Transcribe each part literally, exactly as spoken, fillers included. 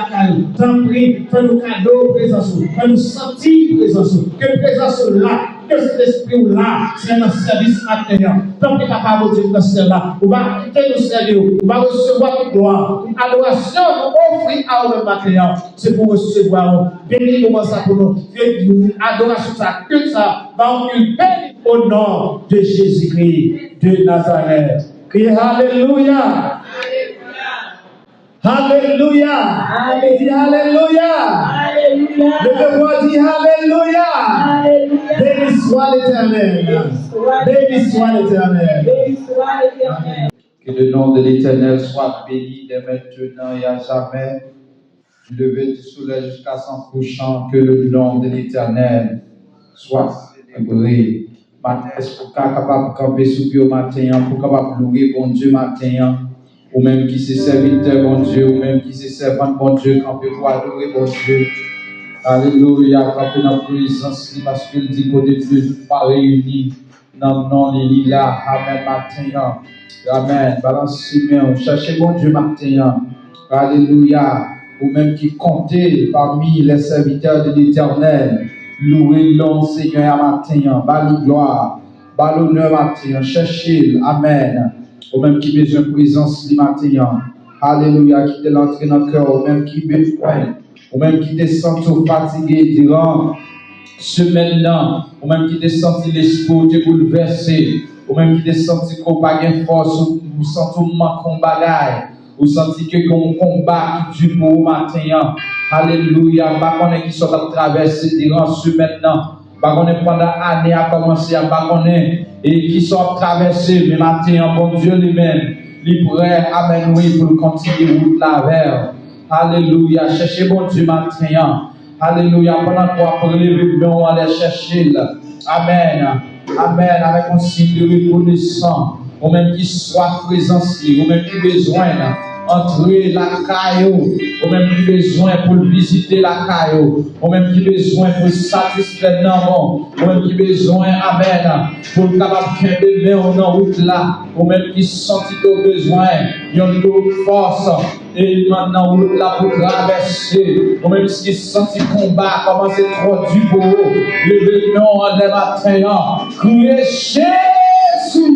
lakay ou. Tanpri, fè nou kado prezans ou. Fè nou santi prezans ou. Ke prezans ou la, ke Sentespri w la, Senyè, nan sèvis maten an. Tanpri, Papa Bondye, nan syèl la, ou va kite nou sèvi w. Ou va resevwa tout glwa, tout adorasyon nou ofri a ou menm maten an. Se pou resevwa w. Beni moman sa pou nou. E adorasyon sa, kit sa, ba w bil beni o non de Jezikri de Nazarèt. Kriye alelouya! Alelouya! Alelouya! Di alelouya! Alelouya! Leve vwa, di alelouya! Alelouya! Beni swa Letènèl! Beni swa Letènèl! Beni swa Letènèl! Beni swa Letènèl! Que le nom de l'Éternel soit béni dès maintenant et à jamais. Du lever du soleil jusqu'à son couchant, que le nom de l'Éternel soit célébré. Maten, èske w ka kapab kanpe sou pye w maten an, pou w kapab louwe Bondye maten an? Ou menm ki se sèvitè Bondye, ou menm ki se sèvant Bondye, kanpe pou adore Bondye. Alelouya, kanpe nan prezans li, paske l di kote de twa reyini nan non li, li la. Amèn, maten an. Amèn. Balanse men w, chèche Bondye maten an. Alelouya. Ou menm ki konte pami les serviteurs de l'Éternel, louwe non Senyè a maten an. Ba li glwa. Ba l onè maten an. Chèche l. Amèn. Ou menm ki bezwen prezans li maten an. Alelouya. Kite l antre nan kè w. Ou menm ki bezwen Ou menm ki te santi w fatige diran semèn nan, ou menm ki te santi lespri w te boulvèse, ou menm ki te santi ke w pa gen fòs, ou, ou santi w manke yon bagay, ou santi ke gen yon konba ki di pou ou maten an. Alelouya, m pa konnen kisa w t ap travèse diran semèn nan. M pa konnen pandan ane a kòmanse a, m pa konnen e kisa w ap travèse, men maten an, Bondye li menm, li prè, amèn, wi, pou l kontinye wout la avè w. Alelouya, chèche Bondye maten an. Alelouya, pandan ke w ap leve men w anlè chèche l. Amèn. Amèn, avèk yon siy de rekonesan. Ou menm ki swaf prezans li, ou menm ki bezwen antre lakay ou, ou menm ki bezwen pou l vizite lakay ou, ou menm ki bezwen pou l satisfè nanm ou, ou menm ki bezwen, amèn, pou l kapab kenbe men w nan wout la, ou menm ki santi ke w bezwen yon dlo fòs, e nan, nan wout la pou travèse. Ou menm ki santi konba a kòmanse twò di pou ou, leve men w anlè maten an, kriye Jezi!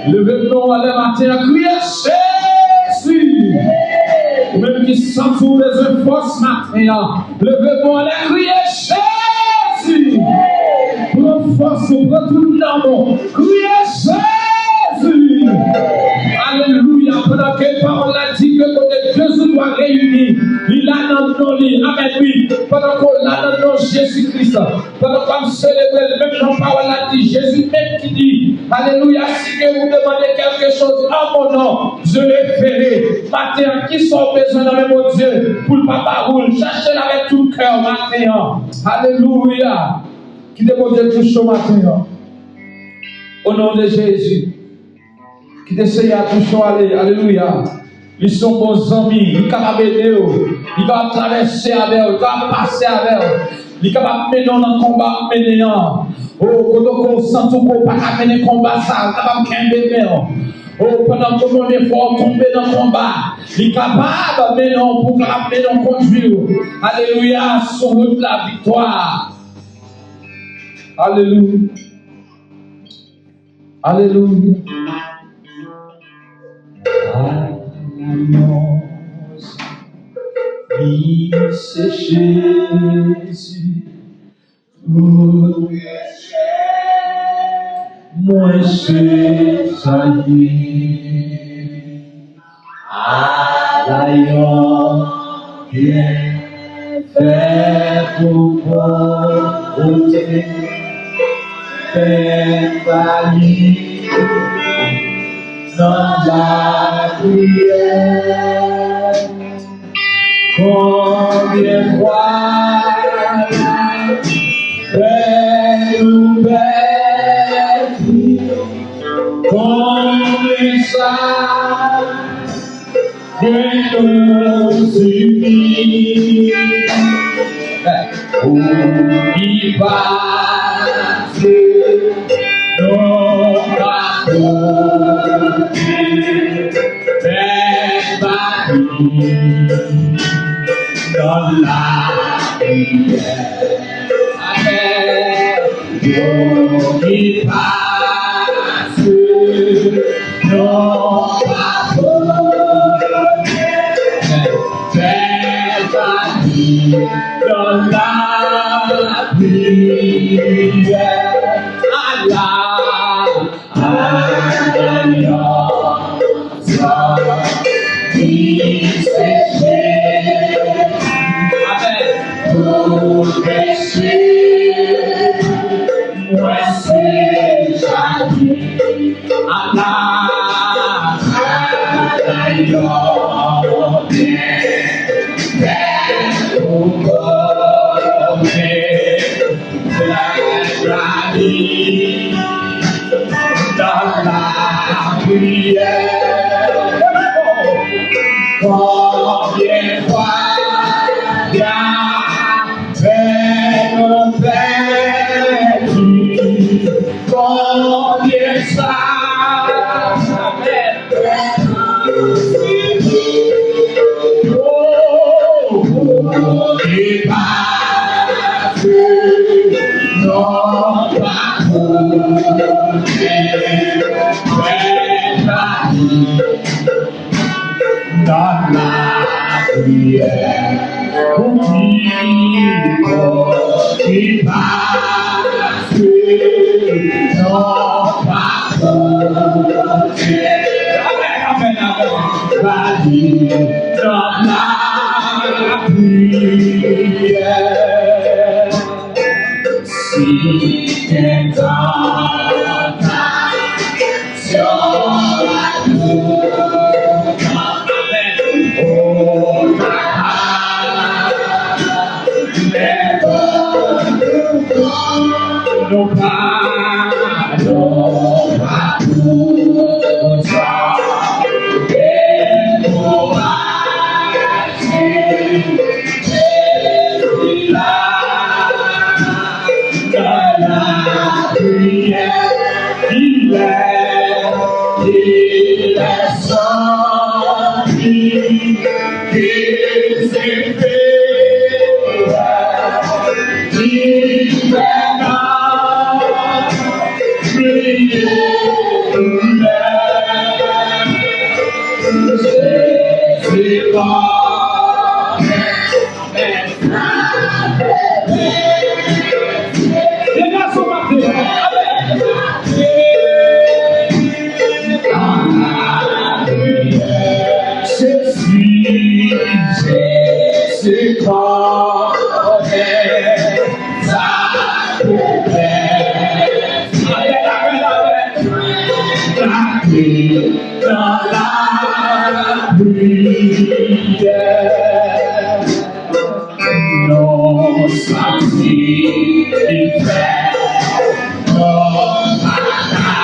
Leve men w anlè maten an, kriye Jezi! Ou menm ki santi w bezwen fòs maten an, leve men w anlè, kriye Jezi! Pran fòs ou, pran tout nanm ou, kriye Jezi! Alelouya! Pandan ke pawòl la di ke kote de ou twa reyini, li la nan non li. Amèn, wi. Pandan ke w la nan non Jezi Kris, pandan ke w ap selebre l, menm jan pawòl la di, Jezi menm ki di, alelouya, si que vous demandez quelque chose en mon nom, je le ferai. Maten an, kisa w bezwen nan men Bondye pou l pa ba ou l? Chache l avèk tout kè w maten an. Alelouya! Kite Bondye touche w maten an. O non de Jezi. Kite Senyè a touche w ale. Alelouya. Li se yon bon zanmi. Li kapab ede w. Li kapab travèse avè w. Li kapab pase avè w. Li kapab mennen w nan konba w ap mennen an. O, kote ke w santi w ke w pa ka mennen konba sa a, li kapab kenbe men w. O, pandan ke w konnen fò w tonbe nan konba, li kapab mennen w pou w kapab mennen w kondwi w. Alelouya, sou wout laviktwa. Alelouya. Alelouya. Alliance, li se Jezi. Tout peche mwen se sa l ye. Ala yon byenfè pou pote pèp pa li nan lapriyè. Konbyen fwa lapè nou pèdi, konbyen sa Mwen konn sipli ou ki pase non pa kote, men pa Nan lapriyè avèk yo ki pase, non pa pou fè pati nan lapriyè. Ala Adan yon zòn ki seche. Amèn. Pou peche, mwen se jaden. Ala, adan yon tè, tè pou pote. Nan lapriyè, konbyen fwa y a fè nou pèdi, konbyen sa. Nan lapriyè, pou ki moun ki pase, non pa pou Bali nan lapriyè. Si gen tantasyon, ou kapab. Nou pa, nou pa pou sa. Jezi la, nan lapriyè, li lè, li lè sòti. Ki se fè divènan, priye doulè. Jezi mò. Jezi, Jezi, kòmandè sa pèpè. Nan lapriyè. Nou santi li fè nou pa ka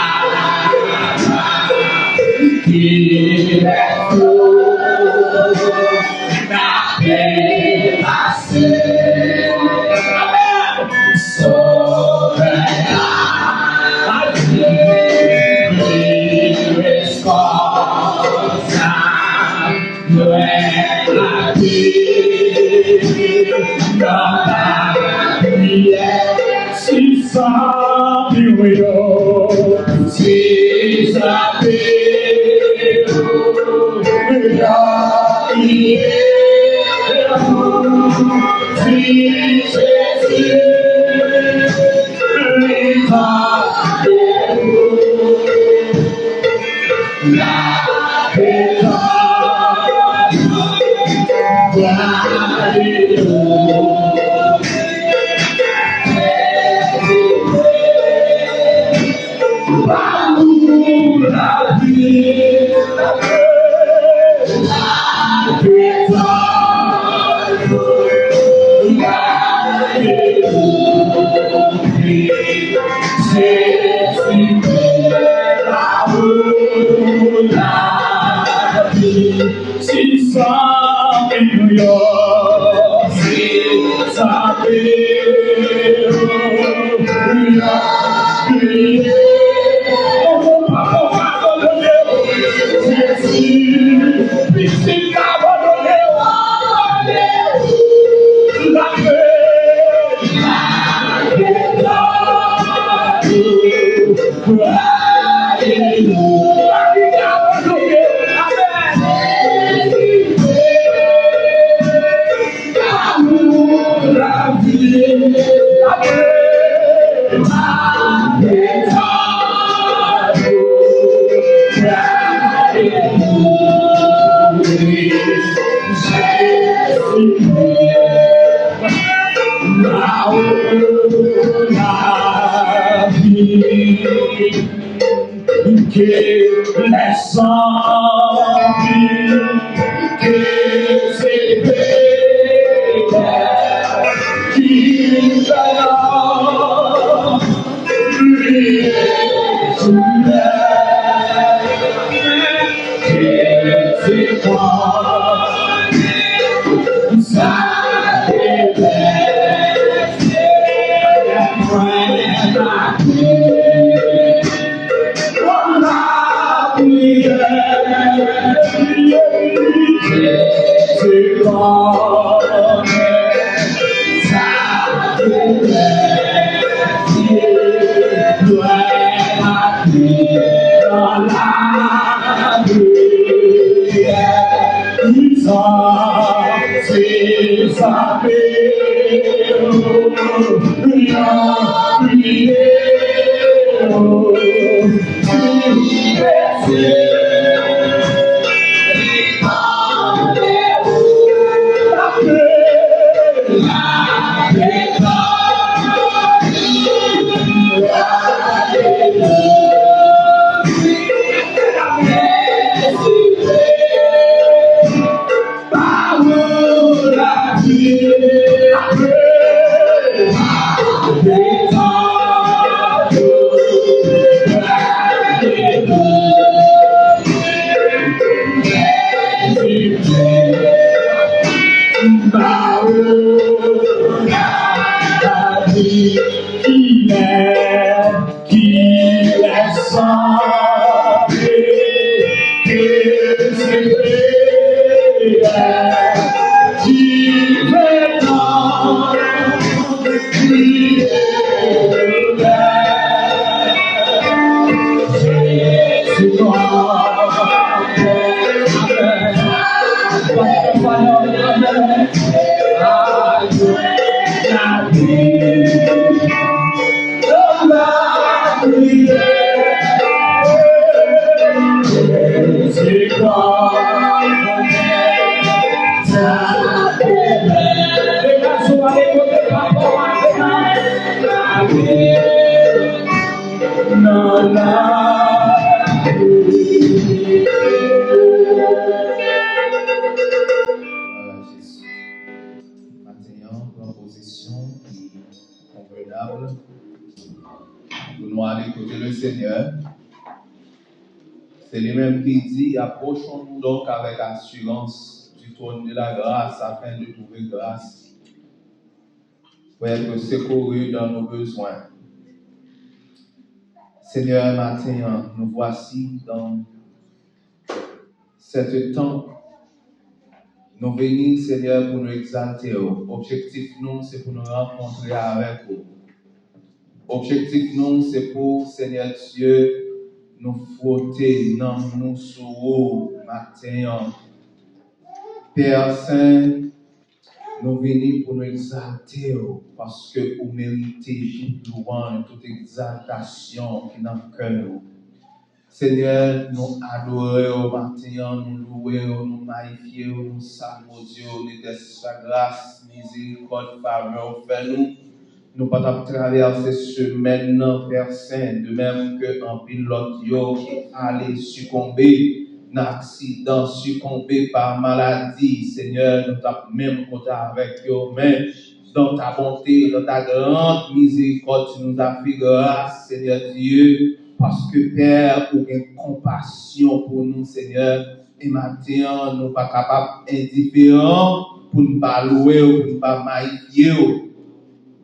ki lè tou n ap depase. Sovè a, li responsab. Lè lavi nan lapriyè, si zanmi w yo, si zanmi w yo, si Jezi li tande w. Si zanmi w yo, si zanmi w yo, kriye. Ou pa pou abandone w. Jezi, pitit la abandone. Là où la vie que les anges que c'est qui Maten an, pran pozisyon ki konvenab pou nou ale kote Lesenyè. Se li menm ki di, approchons-nous donc avec assurance du trône de la grâce afin de trouver grâce pour être secourus dans nos besoins. Senyè, maten an, nous voici dans cette temple. Nou vini, Senyè, pou nou egzalte w. Objektif nou, se pou nou rankontre avèk ou. Objektif nou, se pou, Senyè Dye, nou fwote nanm nou sou ou maten an. Pè Sen, nou vini pou nou egzalte w, paske ou merite tout lwanj, tout egzaltasyon ki nan kè nou. Senyè, nou adore w maten an, nou louwe w, nou mayifye w, nou salmodye w, Letènèl, sa gras, mizerikòd, favè w fè nou. Nou pa t ap travèse semèn nan, Pè Sen, de menm ke anpil lòt yo ki ale sikonbe nan aksidan, sikonbe pa maladi, Senyè, nou t ap menm kontan avèk yo, men dans ta bonté, dans ta grande miséricorde, tu nous as fait grâce, Seigneur Dieu, paske, Pè, ou gen konpasyon pou nou, Senyè. E maten an, nou pa kapab endiferan pou n pa louwe w, pou n pa mayifye w.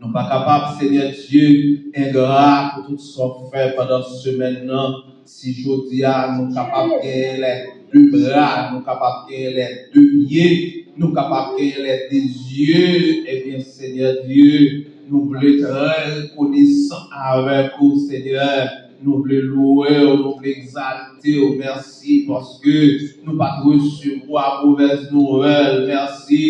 Nou pa kapab, Senyè Dye, engra pou tout sa w fè pandan semèn nan. Si jodi a nou kapab genyen lè de bra, nou kapab genyen lè de pye, nou kapab genyen lè de zye, ebyen, Senyè Dye, nou vle trè rekonesan avèk ou, Senyè. Nou vle louwe w, nou vle egzalte w. Mèsi paske nou pa t resevwa movèz nouvèl. Mèsi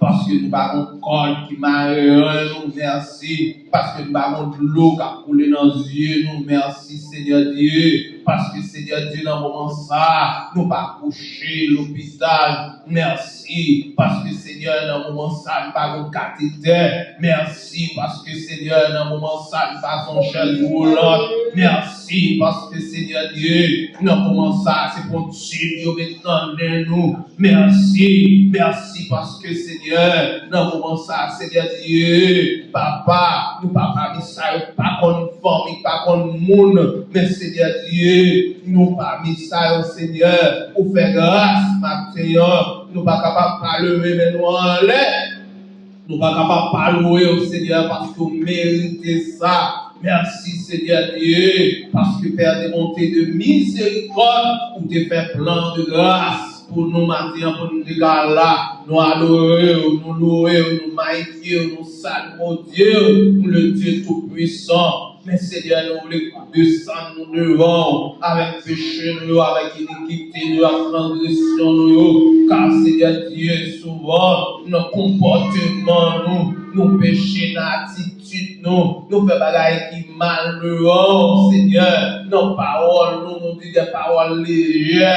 paske nou pa gen kòd ki mare ren nou. Mèsi, paske n pa gon dlo k ap koule nan zye nou. Mèsi, Senyè Dye, paske, Senyè Dye, nan moman sa a, nou pa kouche lopital. Mèsi, paske, Senyè, nan moman sa a, n pa gon katetè. Mèsi, paske, Senyè, nan moman sa a, n pa sou yon chèz woulant. Mèsi, paske, Senyè Dye, nan moman sa a, se pou yon tib yo met nan nen nou. Mèsi, mèsi, paske, Senyè, nan moman sa a, Senyè Dye, Papa, nou pa pami sa yo k pa konn fanmi, k pa konn moun. Men, Senyè Dye, nou pami sa yo, Senyè, ou fè gras maten an. Nou pa kapab pa leve men nou anlè. Nou pa kapab pa lwe w, Senyè, paske w merite sa. Mèsi, Senyè Dye, paske, Pè de bonte, de mizerikòd, ou te fè plan de gras pou nou maten an, pou nou te ka la. Nou adore w, nou lwe w, nou mayifye w, nou salmodye w, le Dieu Tout-Puissant. Men, Senyè, nou vle desann nou devan w avèk peche nou yo, avèk inikite nou yo, avèk transgresyon nou yo. Ka, Senyè Dye, souvan, nan konpòteman nou, nou peche, nan atitid nou, nou fè bagay ki mal devan w, Senyè. Nan pawòl nou, nou di de pawòl lejè.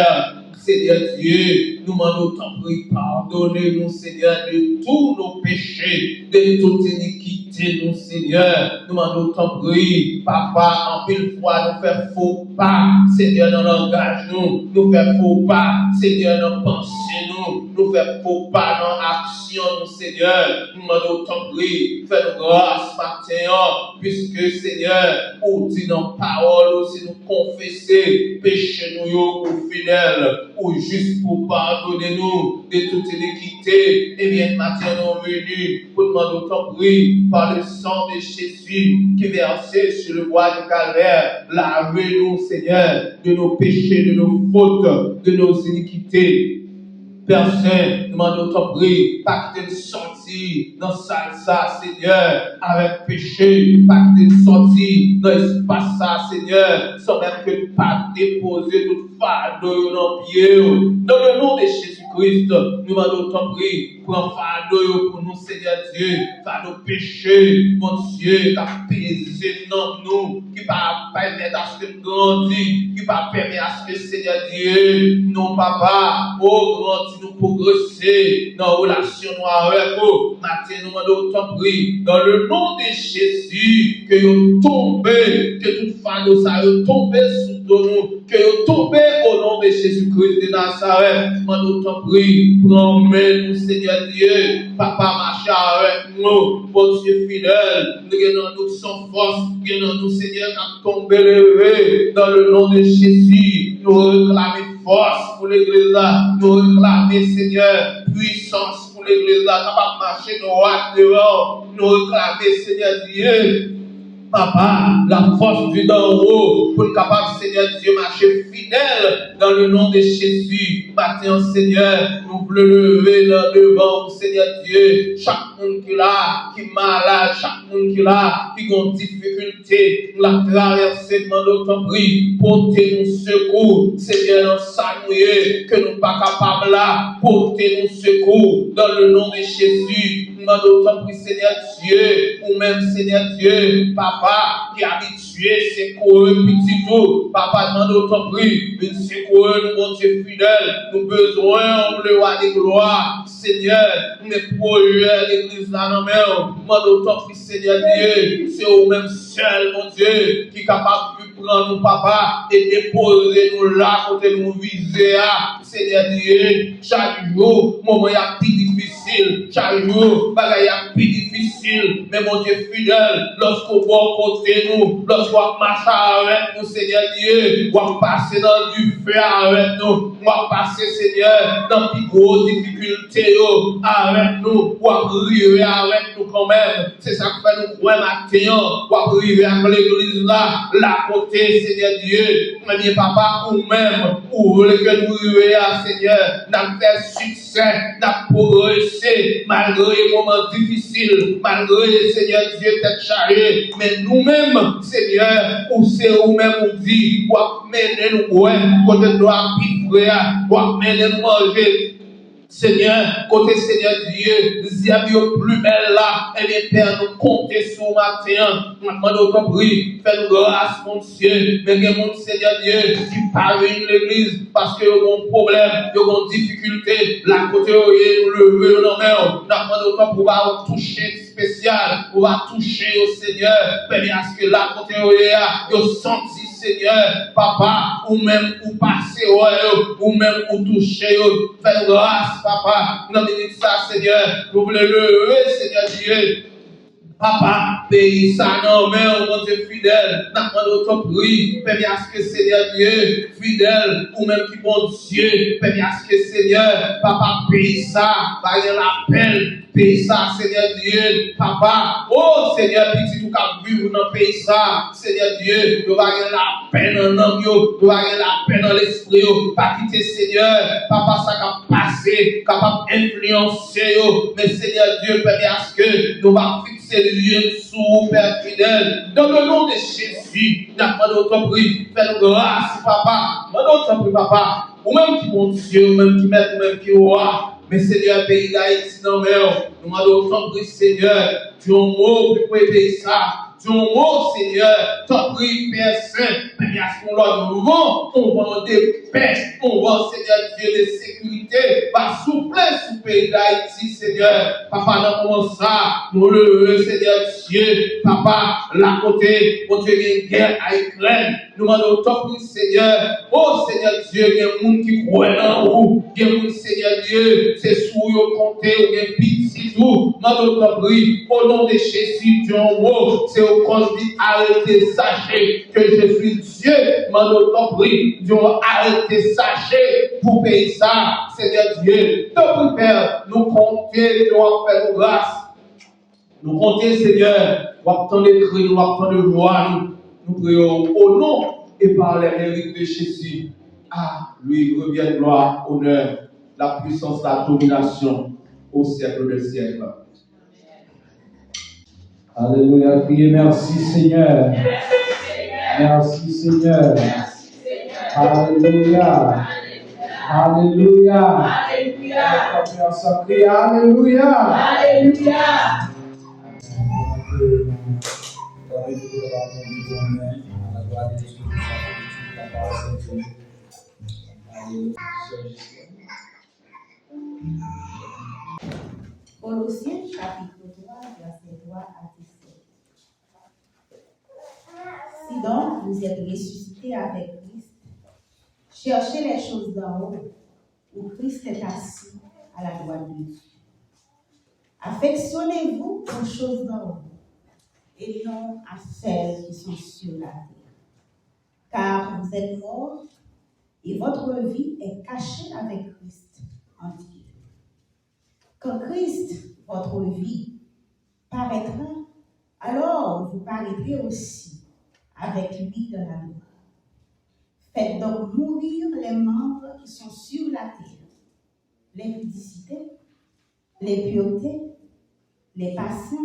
Senyè Dye, nou mande w tanpri padone nou, Senyè, de tous nos péchés, de tout inikite nou, Senyè. Nou mande w tanpri, Papa, anpil fwa nou fè fo pa, Senyè, nan langaj nou, nou fè fo pa, Senyè, nan panse nou, nou fè fo pa nan aksyon nou, Senyè. Nou mande w tanpri, fè nou gras maten an, piske, Senyè, ou di nan pawòl ou, si nou konfese peche nou yo, ou fidèl, ou jis pou padone nou de tout inikite. Ebyen, maten an, nou vini pou n mande w tanpri, par le sang de Jésus qui versé sur le bois de Calvaire, lave nou, Senyè, de nos péchés, de nos fautes, de nos iniquités. Pè Sen, nou mande w tanpri, pa kite n sòti nan sal sa, Senyè, avèk peche. Pa kite n sòti nan espas sa, Senyè, san menm ke n pa depoze tout fado yo nan pye w. Dans le nom de Jésus-Christ, nou mande w tanpri, pran fado yo pou nou, Senyè Dye, fado peche, Bondye, k ap peze nanm nou, ki pa pèmèt aske n grandi, ki pa pèmèt aske, Senyè Dye, nou, Papa, o, grandi, nou pwogrese nan relasyon nou avèk ou. Maten, nou mande w tanpri, dans le nom de Jésus, ke yo tonbe, ke tout fado sa yo tonbe sou do nou, ke yo tonbe, o non de Jezi Kris de Nazarèt. Mande w tanpri, pran men nou, Senyè Dye. Papa, mache avèk nou, Bondye fidèl. Nou gen nan nou ki san fòs, gen nan nou, Senyè, k ap tonbe leve. Dans le nom de Jésus, nou reklame fòs pou legliz la. Nou reklame, Senyè, pwisans pou legliz la kapab mache dwat devan w. Nou reklame, Senyè Dye, Papa, la force du d'en haut, pou n kapab, Senyè Dye, mache fidèl dans le nom de Jésus. Maten an, Senyè, nou vle leve nan devan ou, Senyè Dye. Chak moun ki la, ki malad, chak moun ki la, ki gen difikilte, l ap travèse, mande w tanpri, pote nou sekou, Senyè, nan sa nou ye, ke nou pa kapab la, pote nou sekou, dans le nom de Jésus. Mande w tanpri, Senyè Dye, ou menm, Senyè Dye, Papa, ki abitye sekoure pitit ou. Papa, mande w tanpri, vin sekoure nou, Bondye fidèl. Nou bezwen w, le Roi de gloire. Senyè, nou gen pwojè legliz la nan men w. Mande w tanpri, Senyè Dye, se ou menm sèl, Bondye, ki kapab pran nou, Papa, e depoze nou la kote nou vize a. Senyè Dye, chak jou, moman y ap pi difisil, chak jou, bagay y ap pi difisil, men Bondye fidèl, lòske w bò kote nou, lòske w ap mache avèk nou, Senyè Dye, w ap pase nan dife avèk nou, w ap pase, Senyè, nan pi gwo difikilte yo avèk nou, w ap rive avèk nou kanmenm. Se sa k fè nou kwè maten an, w ap rive ak legliz la, la kote, Senyè Dye, ebyen, Papa, ou menm, ou vle ke nou rive a, Senyè, n ap fè siksè, n ap pwogrese, malgre moman difisil, malgre, Senyè Dye, tèt chaje, men nou menm, Senyè, ou se ou menm ou di, w ap mennen nou bwè kote dlo a pi fre a, w ap mennen nou manje Senyè, kote, Senyè Dye, zyèb yo pli bèl la, ebyen, Pè, nou konte sou ou maten an. N ap mande w, tanpri, fè nou gras, Bondye. Men gen moun, Senyè Dye, ki pa vin legliz paske yo gen yon pwoblèm, yo gen yon difikilte. La kote yo ye, nou leve yo nan men w. N ap mande w, tanpri, w ba yo touche espesyal, ou va touche yo, Senyè. Pèmèt aske la kote yo ye a, yo santi, Senyè, Papa, ou menm ou pase wè yo, ou menm ou touche yo. Fè yo gras, Papa, nan minit sa, Senyè. Nou vle leve, Senyè Dye. Papa, peyi sa nan men w, Bondye fidèl. N ap mande w, tanpri, pèmèt aske, Senyè Dye, fidèl, ou menm ki Bondye, pèmèt aske, Senyè, Papa, peyi sa va gen lapè. Peyi sa, Senyè Dye, Papa, o Senyè, pitit ou k ap viv nan peyi sa, Senyè Dye, yo va gen lapè nan nanm yo, yo va gen lapè nan lespri yo. Pa kite, Senyè, Papa, sa k ap pase kapab enfliyanse yo. Men, Senyè Dye, pèmèt aske nou va fikse zye n sou ou, Pè fidèl. Dans le nom de Jésus, n ap mande w, tanpri, fè nou gras, Papa. Mande w, tanpri, Papa. Ou menm ki Bondye, ou menm ki Mèt, ou menm ki Wa. Men, Senyè, peyi Dayiti nan men w. Nou mande w, tanpri, Senyè, di yon mo pou peyi sa. Di yon mo, Senyè, tanpri, Pè Sen, pèmèt aske yon lòt van, yon van de pè, yon van, Senyè Dye, de sekirite, va soufle sou peyi Dayiti, Senyè. Papa, nan moman sa, nou leve, Senyè Dye, Papa, la kote, Bondye, gen gè a Ikrèn. Nou mande w, tanpri, Senyè. O Senyè Dye, gen moun ki kwè nan ou. Gen moun, Senyè Dye, se sou ou yo konte, ou gen pitit ou. Mande w, tanpri, o non de Jezi, di yon mo, se yon kòz di arete sache ke Jezi Dye. Mande w, tanpri, di yon arete sache pou peyi sa, Senyè Dye. Tanpri, Pè, nou konte ke w ap fè nou gras. Nou konte, Senyè, w ap tande kri nou, w ap tande vwa nou. Nou priye w au nom et par les mérites de Jésus. À lui reviennent gloire, honneur, la puissance, la domination au siècle des siècles. Alelouya, kriye mèsi Senyè. Mèsi Senyè. Alelouya. Alelouya. Alelouya. Kriye alelouya. Alelouya. Kolosyen chapit twa, vèsè twa a disèt. Si donc vous êtes ressuscités avec Christ, cherchez les choses d'en haut, où Christ est assis à la droite de Dieu. Affectionnez-vous aux choses d'en haut, et non à celles qui sont sur la terre. Car vous êtes morts, et votre vie est cachée avec Christ en Dieu. Quand Christ, votre vie, paraîtra, alors vous paraîtrez aussi avec lui dans la gloire. Faites donc mourir les membres qui sont sur la terre, l'impudicité, l'impureté, les passions,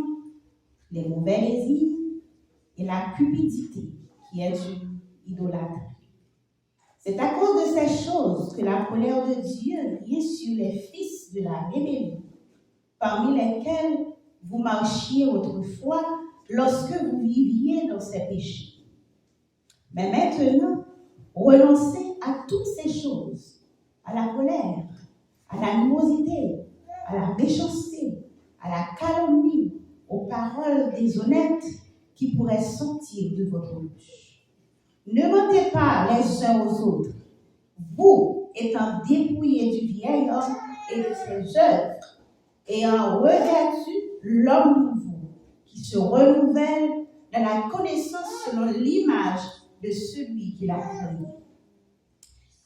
les mauvais désirs et la cupidité, qui est une idolâtrie. C'est à cause de ces choses que la colère de Dieu vient sur les fils de la rébellion, parmi lesquels vous marchiez autrefois lorsque vous viviez dans ces péchés. Mais maintenant, renoncez à toutes ces choses, à la colère, à l'animosité, à la méchanceté, à la calomnie, aux paroles déshonnêtes qui pourraient sortir de votre bouche. Ne mentez pas les uns aux autres, vous étant dépouillés du vieil homme et de ses œuvres, ayant revêtu l'homme nouveau, qui se renouvelle dans la connaissance selon l'image de celui qui l'a créé.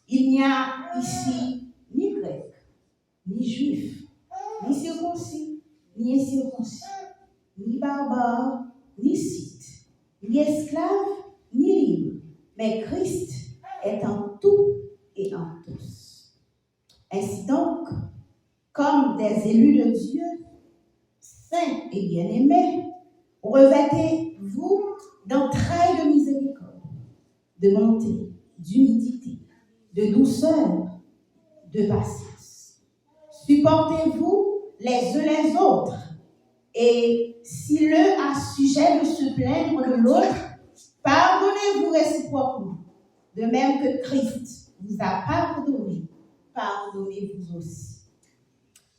Il n'y a ici ni grec, ni juif, ni circoncis, ni incirconcis, ni barbare, ni scythe, ni esclave, ni libre, mais Christ est en tout et en tous. Ainsi donc, comme des élus de Dieu, saints et bien-aimés, revêtez-vous d'entrailles de miséricorde, de bonté, d'humilité, de douceur, de patience. Supportez-vous les uns les autres. Et si l'un a sujet de se plaindre de l'autre, pardonnez-vous réciproquement, de même que Christ vous a pardonné, pardonnez-vous aussi.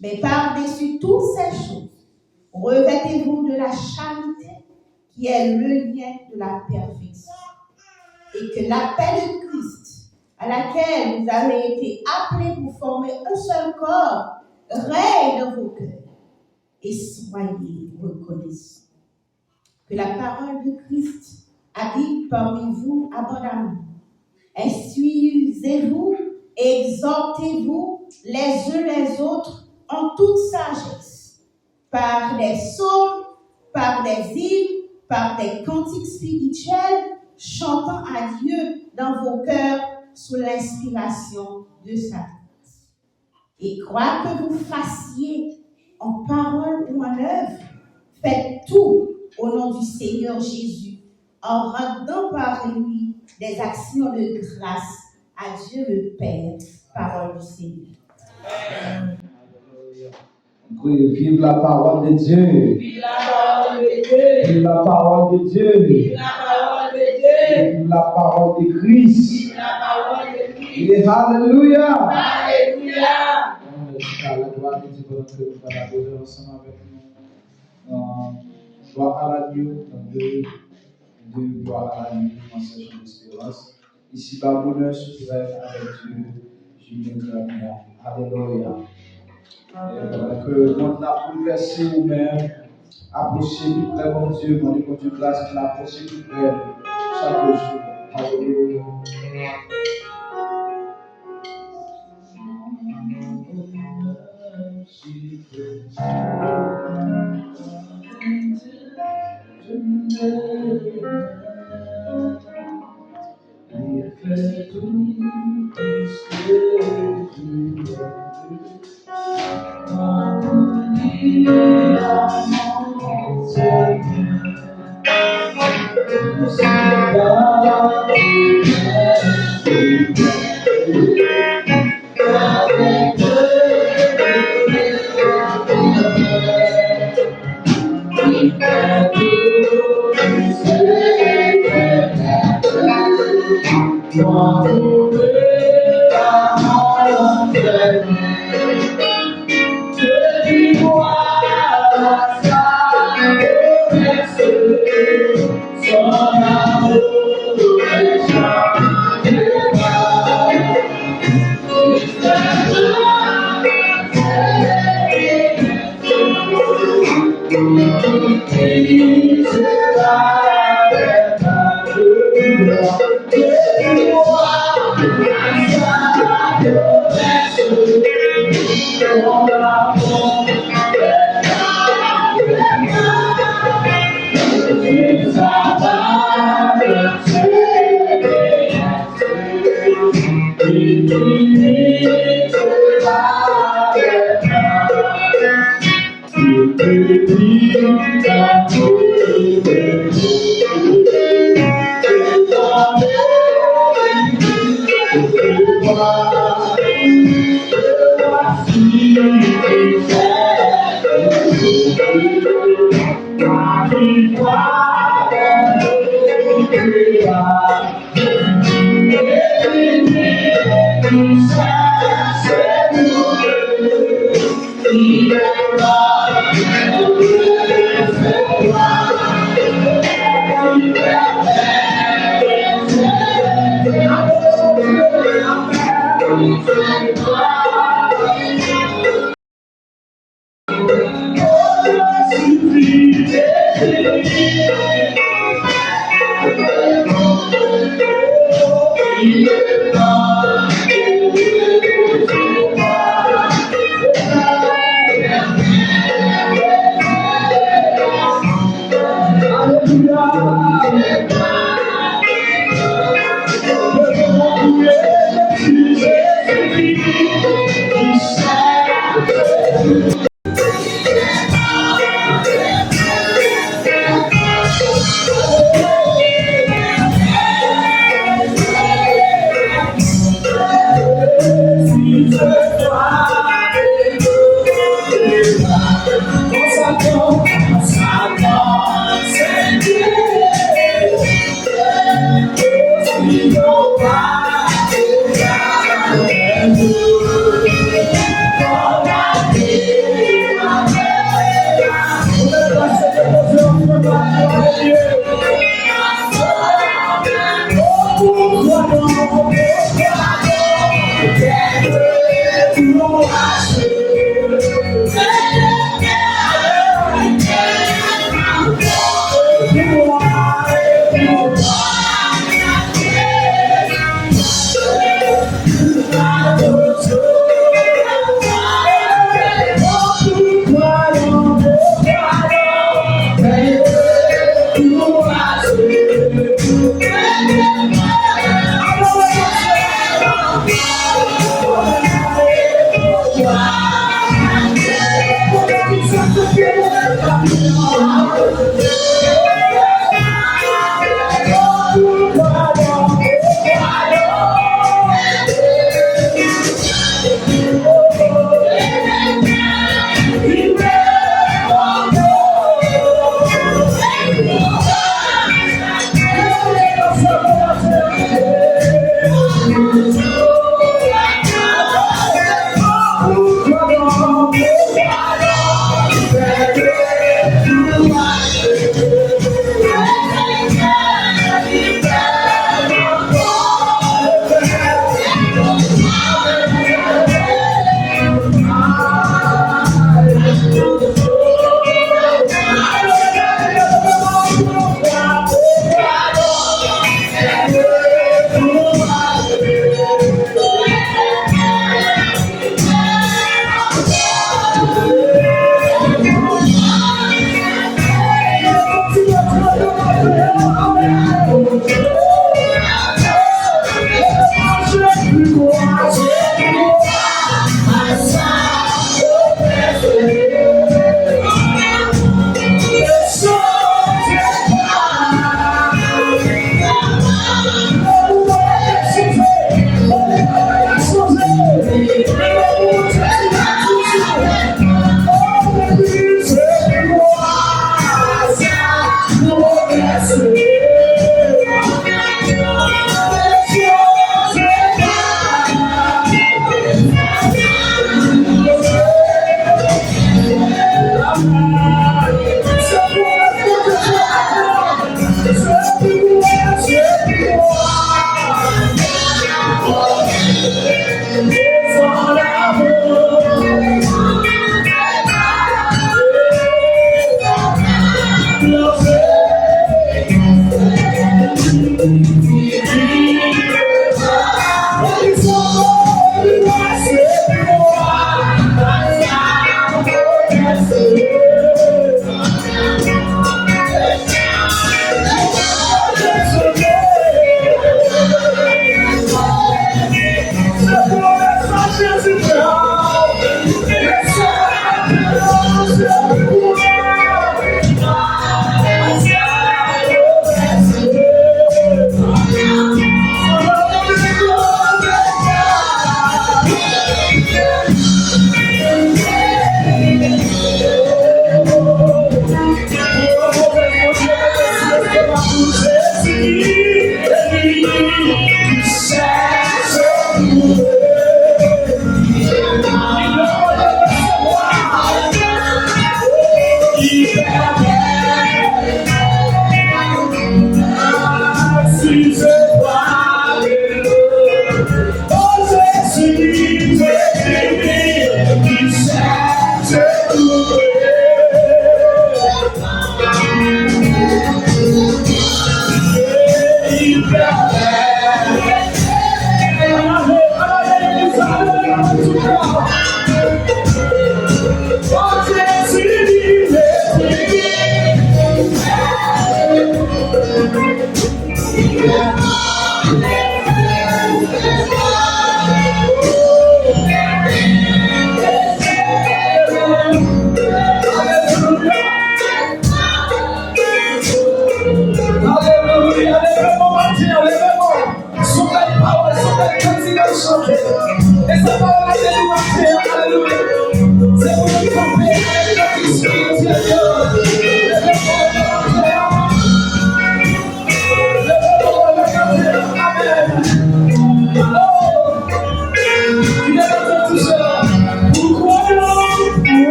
Mais par-dessus toutes ces choses, revêtez-vous de la charité, qui est le lien de la perfection. Et que la paix de Christ, à laquelle vous avez été appelés pour former un seul corps, règne dans vos cœurs. Et soyez reconnaissants. Que la parole de Christ habite parmi vous abondamment. Instruisez-vous et exhortez-vous les uns les autres en toute sagesse, par des psaumes, par des hymnes, par des cantiques spirituels, chantant à Dieu dans vos cœurs sous l'inspiration de sa grâce. Et quoi que vous fassiez en parole ou en œuvre, faites tout au nom du Seigneur Jésus, en rendant par lui des actions de grâce à Dieu le Père. Parole du Seigneur. Vive la parole de Dieu. Vive la parole de Dieu. Vive la parole de Dieu. Vive la parole de Dieu. Vive la parole de Christ. Vive la parole de Christ. Et alléluia. Alléluia. Amen. La gloire de Dieu pendant que nous allons adorer ensemble avec nous. Euh, gloire à l'agneau, dans deux, deux gloires à l'agneau, en session d'espérance. Isiba bonè sou tè avèk Dye, jimèt lavi a. Alelouya. E pandan ke mond la boulvèse ou menm, apwoche pi prè Bondye, mande Bondye gras pou n apwoche pi prè chak jou. Alelouya.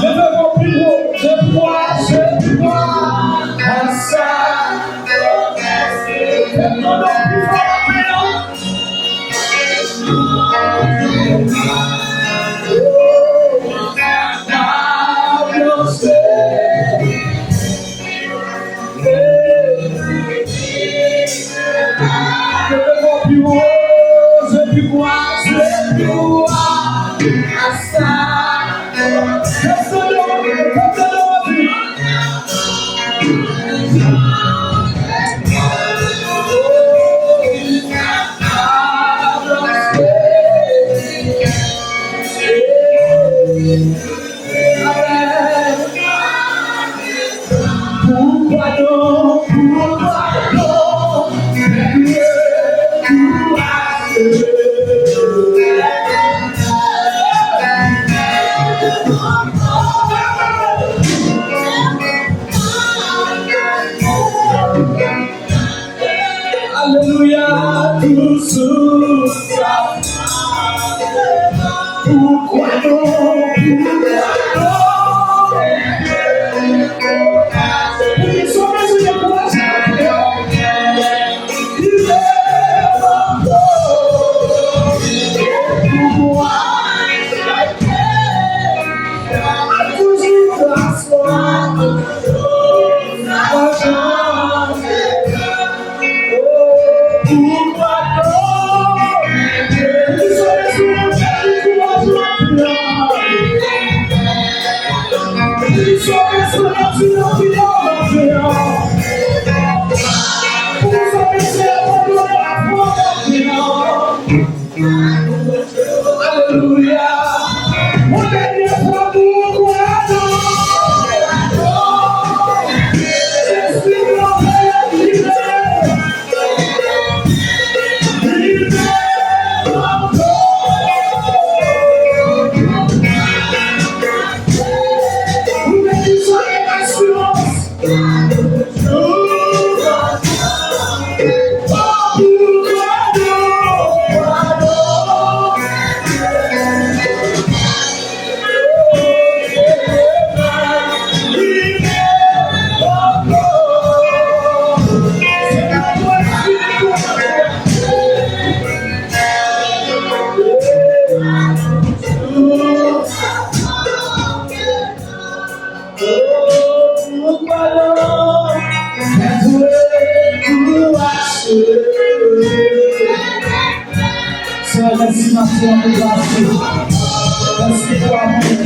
Leve vwa pi wo, je crois, je crois à ça. Fè tande w pi fò maten an. Poukwa non, poukwa non, Alelouya, tou sou sa. Poukwa non, poukwa non? Poukisa w bezwen dekouraje? Li leve ankò. Poukwa? A toujou aswa. Alelouya. Yon dènye fwa pou ou, kouraje. Espri blan, libere. Libere. Ou te di sa, asirans. Seyè, mèsi maten an pou gras ou. Mèsi pou amou ou.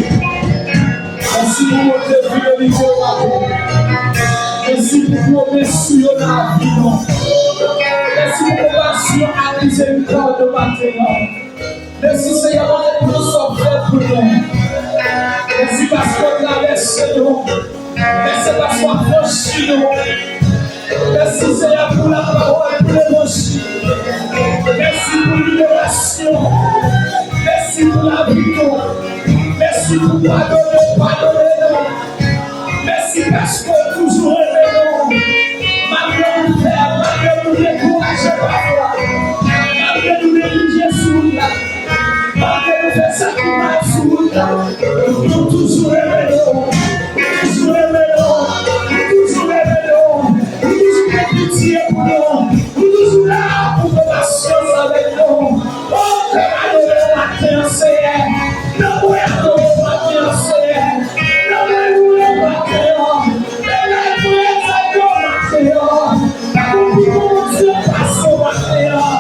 Mèsi pou bonte fidelite w avè nou. Mèsi pou pwomès ou yo nan lavi nou. Mèsi pou konpasyon ak mizerikòd ou maten an. Mèsi, Seyè, pou tout sa w fè pou nou. Mèsi paske w travèse nou. Mèsi paske w afranchi nou. Mèsi, Seyè, pou lapawòl, pou levanjil. Mèsi pou liberasyon. Mèsi pou lavi nou. Mèsi pou padone, padone nou. Mèsi paske w toujou renmen nou. Malgre nou fèb, malgre nou dekouraje pafwa, malgre nou neglije sou wout la, malgre nou fè sa ki mal sou wout la, nou toujou renmen nou. Nou toujou renmen nou. Nou toujou renmen nou. Nou toujou gen pitye pou nou. Nou toujou la pou fè pasyans avèk nou. O, fè m adore w maten an, Seyè. Nan mwen adore w maten an, Seyè. Nan mwen louwe w maten an. Nan mwen egzòlte w maten an. Pa gen pi bon Bondye pase w maten an.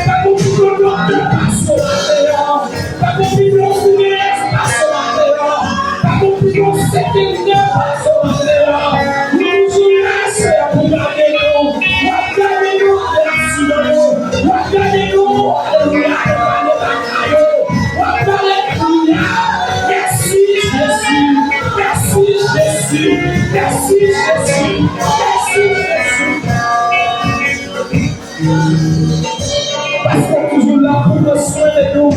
Pa gen pi bon doktè pase w maten an. Pa gen pi bon Jezi pase w maten an. Pa gen pi bon sekirite pase w maten an. Nou toujou la, Seyè, pou gade nou. W ap gade nou, w ap gade nou, alelouya, nou pale bagay yo. W ap pale kounya. Mèsi, Jezi. Mèsi, Jezi. Mèsi, Jezi. Mèsi, Jezi. Paske w toujou la pou pran swen de nou.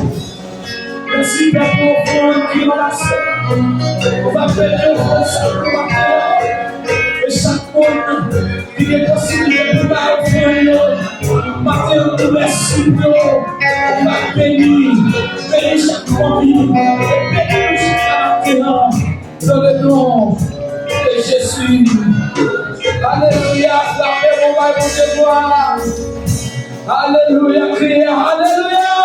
Mèsi, Pè, pou ofrann ki ranmase. Nou va beni ofrann sa pou maten an. E chak moun ki gen posiblite pou bay ofrann yo, Maten an, nou mèsi pou yo. Ou va beni, beni chak fanmi, e beni nou chak maten an, dans le nom de Jésus. Alelouya, frape bon bay Bondye glwa. Alelouya, kriye alelouya.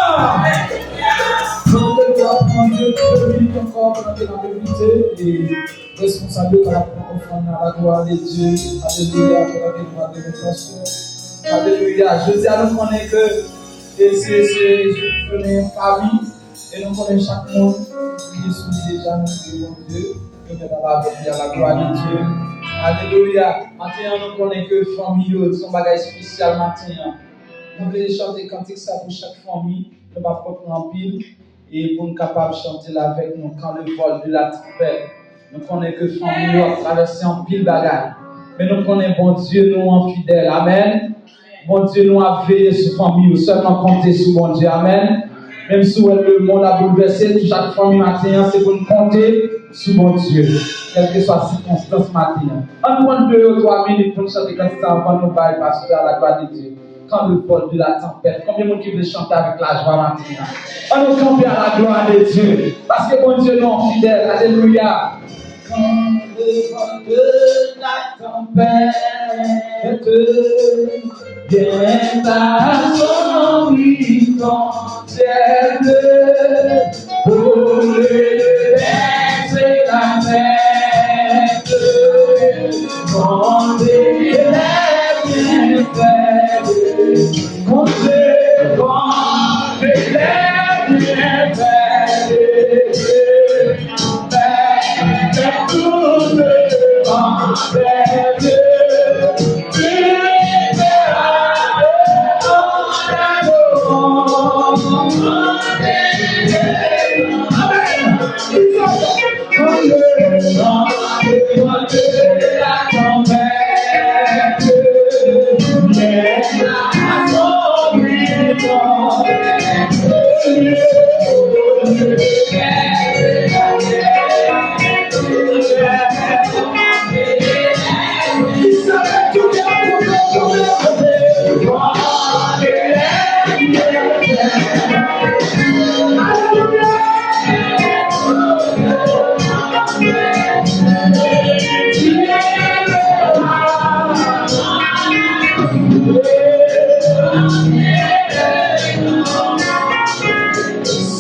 Dans le nom de Dieu, nou beni ankò pandan ke n ap envite e Responsab yo ka pran ofrann nan, la gloire de Dieu. Alelouya, pou la gloire de notre Seigneur. Alelouya. Jodi a, nou konnen ke e se, se jounen fanmi. E nou konnen chak moun ki sou li deja, nou di Bondye, yo mèt al avèk li, a la gloire de Dieu. Alelouya. Maten an, nou konnen ke fanmi yo, se yon bagay espesyal maten an. Nou vle chante kantik sa pou chak fanmi. Nou p ap pran anpil. E pou n kapab chante l avèk nou, quand le vent de la tempête. Nou konnen ke fanmi yo ap travèse anpil bagay. Men nou konnen Bondye nou an fidèl. Amèn. Bondye nou ap veye sou fanmi yo. Sèlman konte sou Bondye. Amèn. Menm si w wè lemonn ap boulvèse, chak fanmi maten an, se pou n konte sou Bondye. Kèlkeswa sikonstans maten an. Ann pran de yo twa minit pou n chante kantik sa anvan nou bay pastè a la gloire de Dieu. Quand le vent de la tempête. Konbyen moun ki vle chante avèk lajwa maten an? Ann nou kanpe à la gloire de Dieu. Paske Bondye nou an fidèl. Alelouya. Quand le vent de la tempête vient à son rythme, Seigneur, pour le bercer la tête, quand il est bien fait, quand je vois qu'il est bien fait,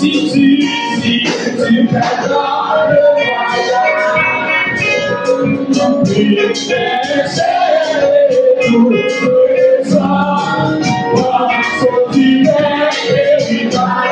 Si tu, si tu perds le voyage, tu peux chercher tout le temps, parce que tu perds le voyage.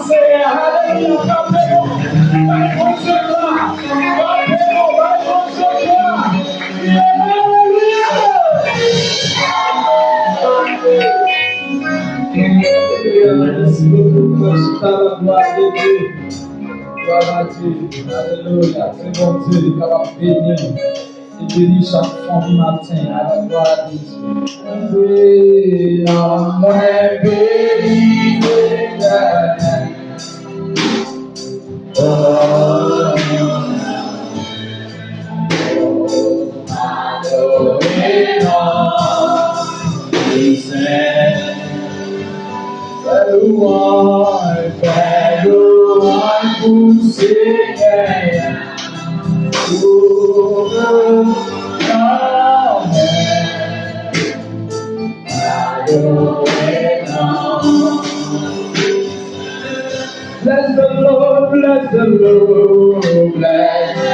Senyè, alelouya, frape nou, bay Bondye glwa, frape nou, bay Bondye glwa. Alelouya! Mèsi bokou, frè, chita la glwa de Dye. Glwa a Dye. Alelouya. Se Bondye ki kapab beni nou. Li beni chak fanmi maten. Alelouya. Beni, mwen beni Letènèl. Oh, adore non li sen. Fè lwanj, fè lwanj pou Senyè. Oh, adore non. Bless the Lord, bless the Lord, bless the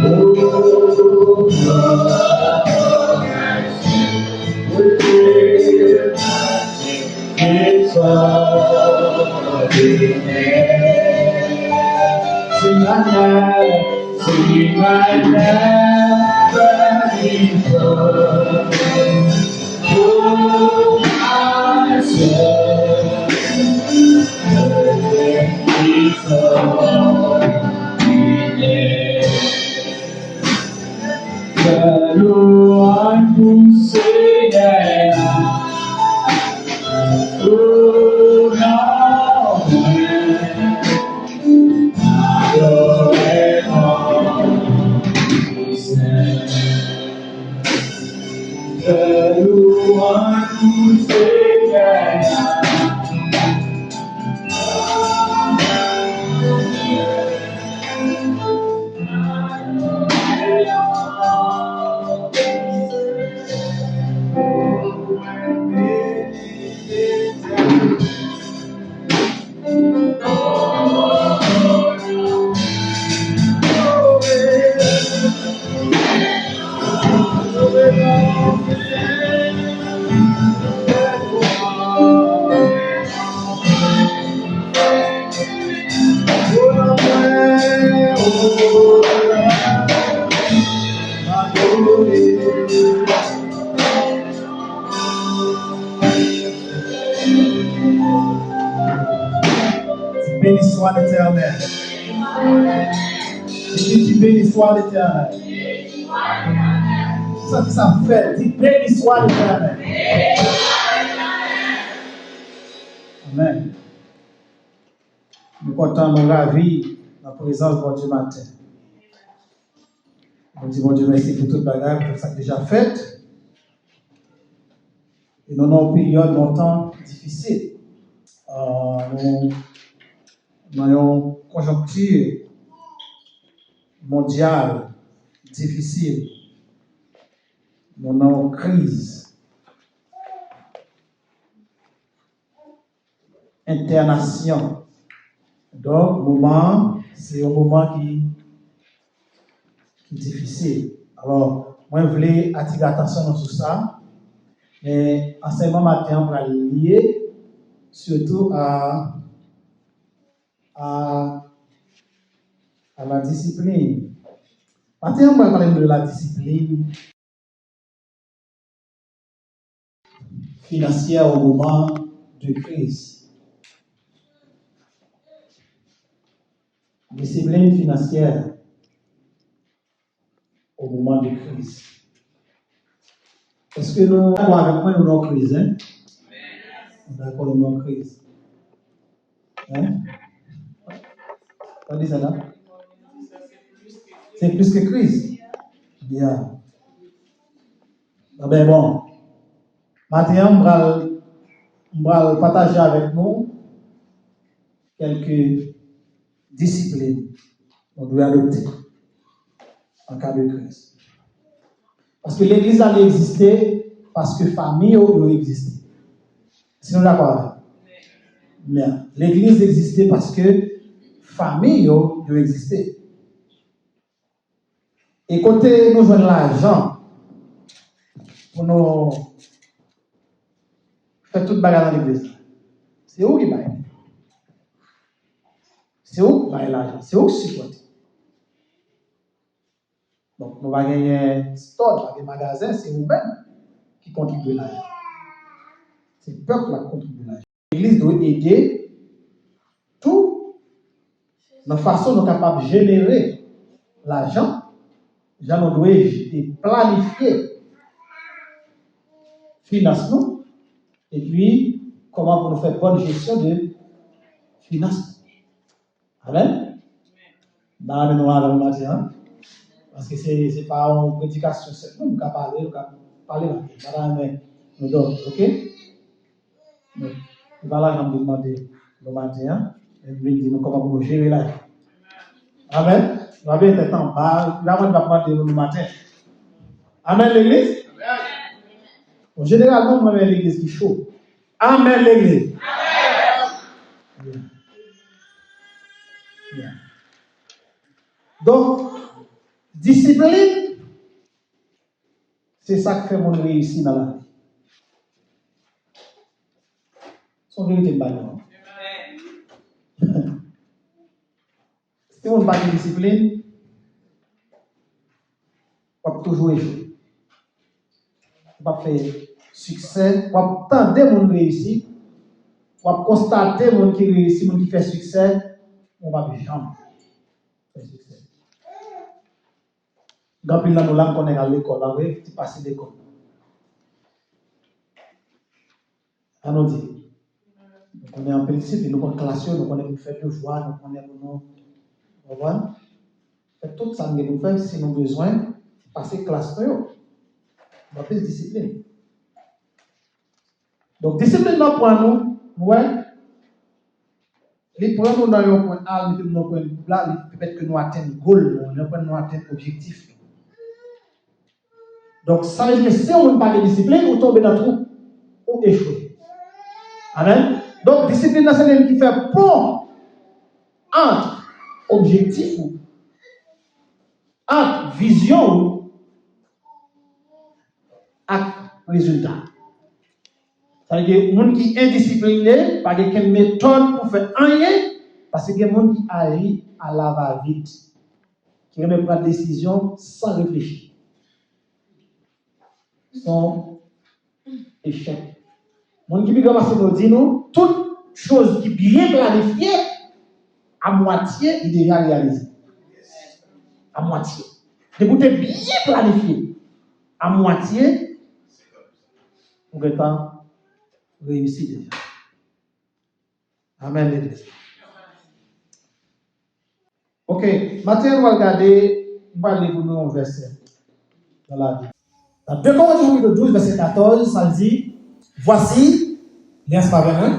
Lord. Oh, Lord, we give extraordinary. Sing like never, sing like never before. Oh, my soul, oh, my soul, yeah. Fè lwanj pou Senyè a. Oh, non, mwen adore non Senyè. Fè lwanj pou Senyè a. Béni soit l'Éternel. Di, di, béni soit l'Éternel. Sa ki sa fè, di, béni soit l'Éternel. Amen. Nou kontan, nou ravi nan prezans Bondye maten. Nou di Bondye mèsi pou tout bagay, pou tout sa k deja fèt. E nou nan yon peryòd, yon tan difisil. Ah, nou nan yon konjonkti mondyal difisil. Nou nan yon kriz entènasyon. Donk, moman an, se yon moman ki, ki difisil. Alò, mwen vle atire atansyon nou sou sa, men ansèyman maten an pral lye sitou a, a, a la disiplin. Maten an, mwen pral pale nou de la disiplin finansyè au moment de crise. Disiplin finansyè au moment de crise. Èske nou dakò avèk mwen, nou nan kriz, en? Nou dakò, nou nan kriz. Hein? Tande sa la? Se plis ke kriz. Byen. Anben, bon. Maten an, m pral, m pral pataje avèk nou kèlke disiplin nou dwe adopte an ka de kriz. Paske legliz la, li egziste paske fanmi yo, yo egziste. Si nou dakò avè m? Men, legliz egziste paske fanmi yo, yo egziste. E kote nou jwenn lajan pou nou fè tout bagay nan legliz la. Se ou ki bay. Se ou ki bay lajan. Se ou ki sipòte. Donk, nou pa genyen stòl, pa gen magazen, se ou menm ki kontribye lajan. Se pèp la ki kontribye lajan. Legliz dwe ede tou nan fason nou kapab jenere lajan, jan nou dwe planifye finans nou, epi kòman pou nou fè bòn jesyon de finans nou. Amèn. M ta renmen nou avè m maten an. Paske se, se pa yon predikasyon sèlman, nou ka pale, nou ka pale maten. M ta renmen nou dòmi, oke? Men, se pa lajan m vin mande nou maten an, men m vin di nou kòman pou nou jere lajan. Amèn. Nou ap mete tèt anba, lajan m ap mande nou maten. Amèn, legliz? Bon, jeneralman, mwen renmen legliz ki cho. Amèn, legliz. Yeah. Yeah. Donk, disiplin, se sa k fè moun reyisi nan lavi. Se yon verite m ba nou an. Si moun pa gen disiplin, w ap toujou echwe. W ap fè siksè, w ap tande moun reyisi, w ap konstate moun ki reyisi, moun ki fè siksè, men w p ap janm fè siksè. Gen anpil nan nou la, m konnen k al lekòl, pa vre? Ti pase lekòl. An nou di, nou konnen anpil disiplin, nou konn klas yo, nou konnen pou n fè devwa, nou konnen pou nou, w konprann? Fè tout sa n gen pou n fè, si nou bezwen pase klas nou yo. Gen anpil disiplin. Donk, disiplin nan pran nou, nou wè, li pran nou nan yon pwen A, li mete nou nan pwen B la, li pèmèt ke nou atenn gòl nou, li pèmèt nou atenn objektif nou. Donk, sa vle di ke si yon moun pa gen disiplin, ou tonbe nan twou, ou echwe. Amèn. Donk, disiplin nan se li menm ki fè pon ant objektif ou, ant vizyon ou, ak rezilta. Sa vle di ke moun ki endisipline pa gen kenn metòd pou fè anyen, paske gen moun ki aji alavavit, ki renmen pran desizyon san reflechi. Se yon echèk. Moun ki pi gran pase nou di nou, tout choz ki byen planifye, a mwatye, li deja reyalize. A mwatye. Depi w te byen planifye, a mwatye, ou gentan reyisi deja. Amèn, legliz. Ok, maten an nou al gade, m pral li pou nou yon vèsè nan Labib. Nan de Korentyen chapit douz, vèsè katòz, sa l di, Voici, li ansanm avè mwen,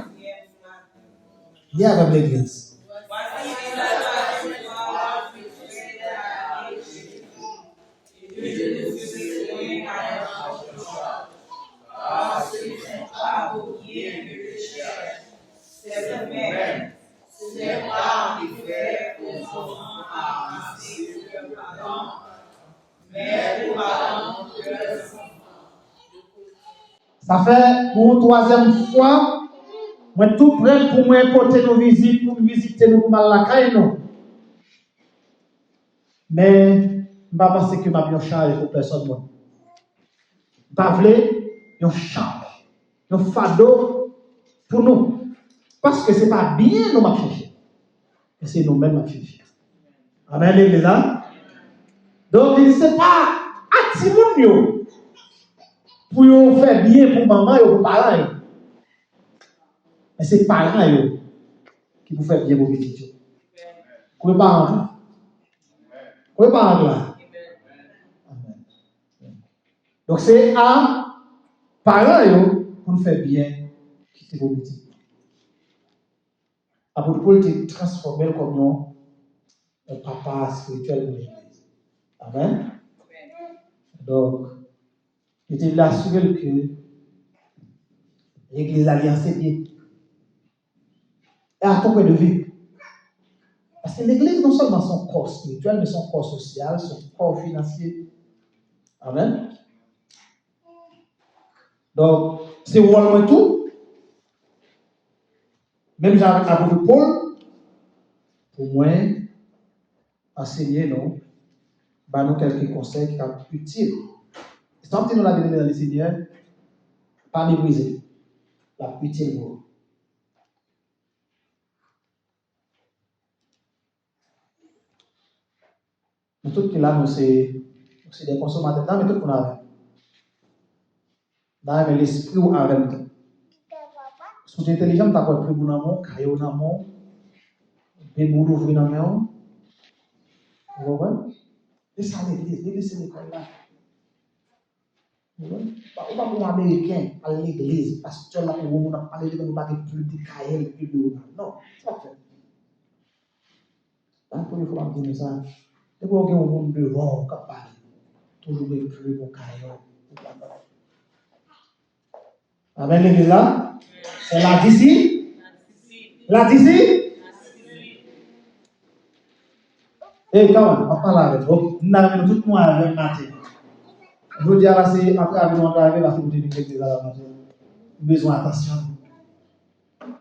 li avè m, legliz. Sa fè pou yon twazyèm fwa, mwen tou prèt pou mwen pote nou vizit, pou m vizite nou, pou m al lakay nou. Men, m pa panse ke m ap yon chaj pou pèsòn moun. M pa vle yon chaj, yon fado pou nou. Paske se pa byen nou m ap chèche. Men se nou menm m ap chèche. Amèn, legliz la. Donk, li di se pa a timoun yo pou yo fè byen pou manman yo, pou paran yo. Men se paran yo ki pou fè byen pou pitit yo. Kote paran an? Kote paran an la? Amèn. Donk, se a paran yo pou n fè byen ki te pou pitit. Apot Pòl te transfòme l kòm yon, yon papa espirityèl pou legliz. Amèn. Donk, li te vle asire l ke legliz la li ansenye. E a ton pwen de vi. Paske legliz non sèlman se yon kò espirityèl, men se yon kò sosyal, se yon kò finansye. Amèn. Donk, se wòl mwen tou Menm jan avèk apot Pòl, pou mwen, ansenye nou, ba nou kèlke konsèy ki ap itil. Sa m di nou la, byeneme nan Lesenyè, pa meprize l. L ap itil nou. Nou tout ki la, nou se, nou se de konsomatè. N a renmen tout moun avè m. N a renmen lespri w avè m tou. Si w te entèlijan, m t ap wè plib ou nan men w, kaye w nan men w, bib ou louvri nan men w. Ou konprann? E sa legliz, legliz se lekòl la. Ou konprann? Ou pa pou yon Ameriken al legliz, pastè la pou yon moun ap pale de moun pa gen plib li kaye l, plib li nan. Non, sa pa fèt. Sa premye fwa m ap di nou sa. Depi w gen yon moun devan w k ap pale, toujou gen plib ou kaye w. Amèn, legliz la. Se la disi. La disi. Ey, kòman? M ap pale avèk ou. M nan men tout moun avè m maten. Jodi a la, se antrave nou antrave la, se pou te vin legliz la maten. M bezwen atansyon nou.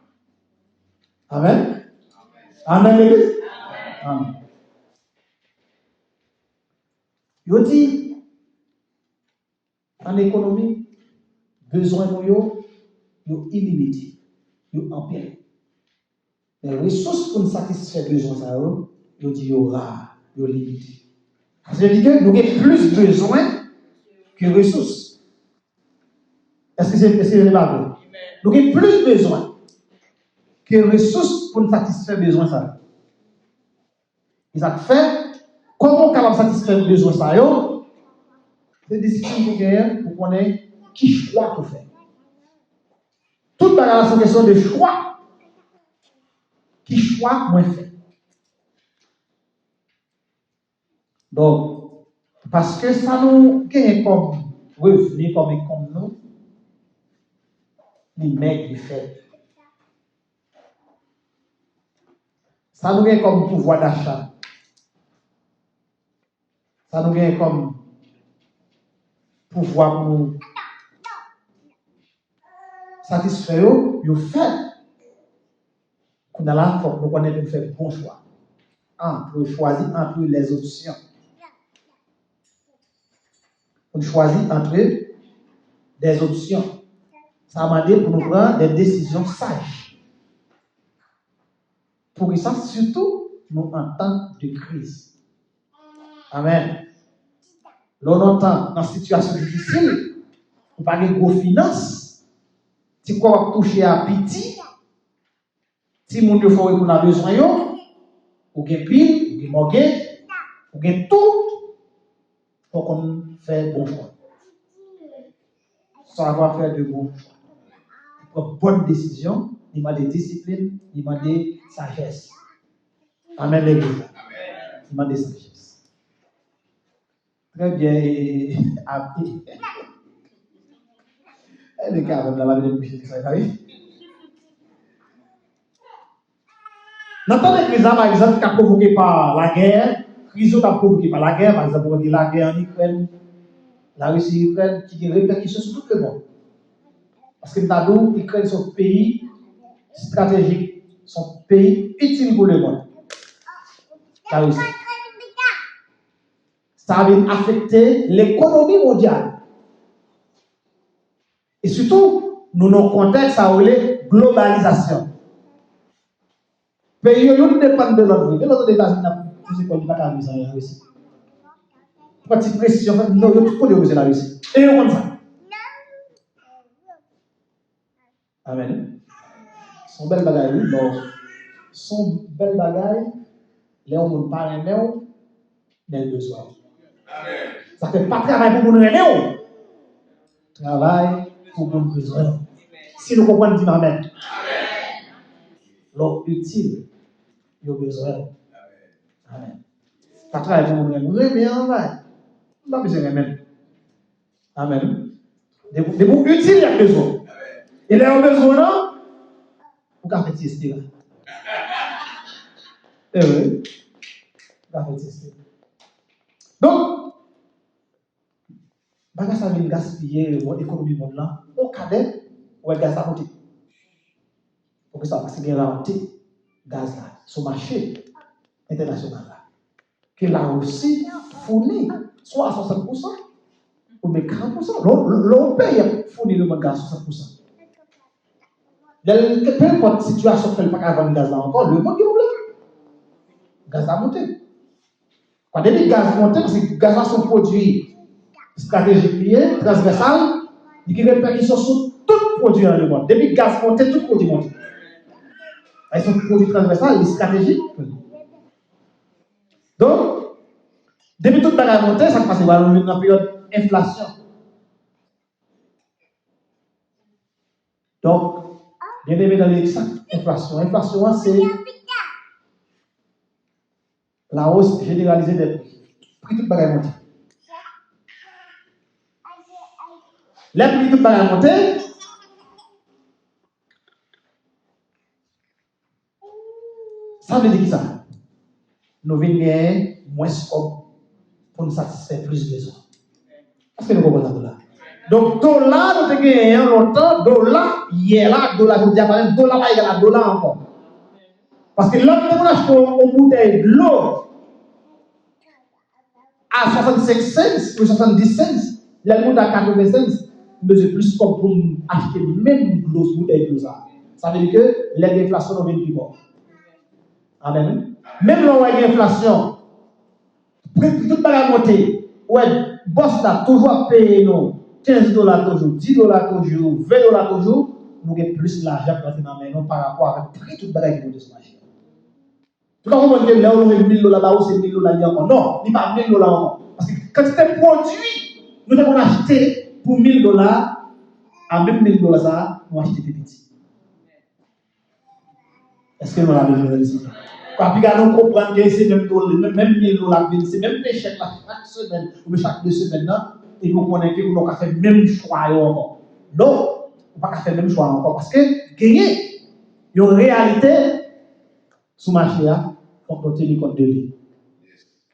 Amèn. Amèn, legliz. Amèn. Yo di, an ekonomi, bezwen nou yo, yo ilimite, yo anpil. Men resous pou n satisfè bezwen sa yo, yo di yo ra, yo limite. Sa vle di ke nou gen plis bezwen ke resous. Èske se, èske se pa vre? Nou gen plis bezwen ke resous pou n satisfè bezwen sa yo. E sa k fè, kòman w kapab satisfè bezwen sa yo, se disiplin pou genyen pou konnen ki chwa pou fè. Tout bagay la se yon kesyon de chwa. Ki chwa mwen fè? Donk, paske sa nou genyen kòm revni, kòm enkonm nou, li mèg, li fèb. Sa nou gen kòm pouvwa dacha. Sa nou gen kòm pouvwa pou nou satisfè yo, yo fèb. Kounye a la, fòk nou konnen pou nou fè bon chwa. Antre, chwazi antre les options. Pou nou chwazi antre des options. Sa mande pou nou pran de desizyon saj. Poukisa? Sitou, nou an tan de kriz. Amèn. Lè w nan tan, nan sitiyasyon difisil, ou pa gen gwo finans, ti kòb w ap touche a piti, timoun yo fè w reponn a bezwen yo, ou gen pil, ou gen mòtgej, ou gen tout, fò w konn fè bon chwa. Savoir faire de bons choix. Pran bòn desizyon, li mande disiplin, li mande sajès. Amèn, legliz la. Li mande sajès. Trè byen, e, e, e, e, e, nèg avè m la, la vin preche sa, wi. Nan tan de kriz la, pa egzanp, ki ka pwovoke pa lagè, kriz yo ka pwovoke pa lagè, pa egzanp, ou gen lagè ann Ikrèn, Larisi Ikrèn, ki gen repèkisyon sou tout lemonn. Paske m ta di w, Ikrèn se yon peyi estratejik, se yon peyi itil pou lemonn. Larisi. Sa vin afekte lekonomi mondyal. E sitou, nou nan yon kontèks sa yo rele globalizasyon. Peyi yo, youn depann de lòt vre. Gen lòt Etazini ap pouse kò l, li pa ka viv san Larisi. Pran ti presyon, non, yo tout kote yo bezwen Larisi. E yo konn sa. Amèn. Se yon bèl bagay, wi, bon. Se yon bèl bagay, lè yon moun pa renmen w, men l bezwen w. Sa fè pa travay pou moun renmen w. Travay pou moun bezwen w. Si nou konprann, di m amèn. Lè w itil, yo bezwen w. Amèn. Pa travay pou moun renmen w. Renmen an bay. Ou pa bezwen renmen l. Amèn. Depi, depi w itil, y ap bezwen w. E lè yo bezwen w nan, ou ka fè ti espera. E wi. Ou ka fè ti espera. Donk, bagay sa vin gaspiye ekonomi monn lan. Yon kadè, ou wè gaz la monte. Poukisa? Paske gen rate gaz la sou mache entènasyonal la. Ke Larisi founi swa swasant pousan oubyen karant pousan. Lè, lè, lè yon peyi ap founi lemonn gaz swasant pousan. Lè l, pe enpòt sitiyasyon fè l pa ka vann gaz la ankò, lemonn gen pwoblèm. Gaz la monte. Kwa, depi gaz monte, paske gaz la se yon pwodui estratejik li ye, transvèsal, li gen repèkisyon sou tout pwodui nan lemonn. Depi gaz monte, tout pwodui monte. Sa se yon pwodui transvèsal, li estratejik. Donk, depi tout bagay monte, sa k pase, nou nan peryòd enflasyon. Donk, byeneme, nan sa k enflasyon. Enflasyon an se la hausse généralisée des prix. Pri tout bagay monte. Lè pri tout bagay monte, sa vle di ki sa? Nou vin genyen mwens kòb pou n satisfè plis bezwen. Èske nou konprann sa tou la? Donk, dola nou te genyen an lontan, dola yè la ak dola jodi a, pa menm, dola pa egal a dola ankò. Paske lè w te konn achte yon, yon boutèy dlo a swasannsenk cents ou swasanndiz cents, lè l monte a katreven cents, m bezwen plis kòb pou m achte menm dlo, boutèy dlo sa a. Sa vle di ke lè gen enflasyon, nou vin pi pòv. Amèn, wi. Menm lè w wè gen enflasyon, pri tout bagay monte, ou wè bòs la toujou ap peye nou kenz dola toujou, dis dola toujou, ven dola toujou, nou gen plis lajan k rantre nan men nou parapò avèk pri tout bagay ki monte sou mache. Ou ka konprann ke lè yo leve mil dola ba ou, se mil dola li ankò. Non, li pa mil dola ankò. Paske kantite pwodui nou te konn achte pou mil dola, a menm mil dola sa a, nou achte pi piti. Èske nou la bezwen reyalize sa? Kwa, piga nou konprann ke se menm dola, menm, menm mil dola k vin, se menm pechèk la chak semèn, oubyen chak de semèn nan, epi ou konnen ke ou ka fè menm chwa yo ankò. Non, ou pa ka fè menm chwa ankò, paske genyen yon reyalite sou mache a, fòk nou teni kont de li.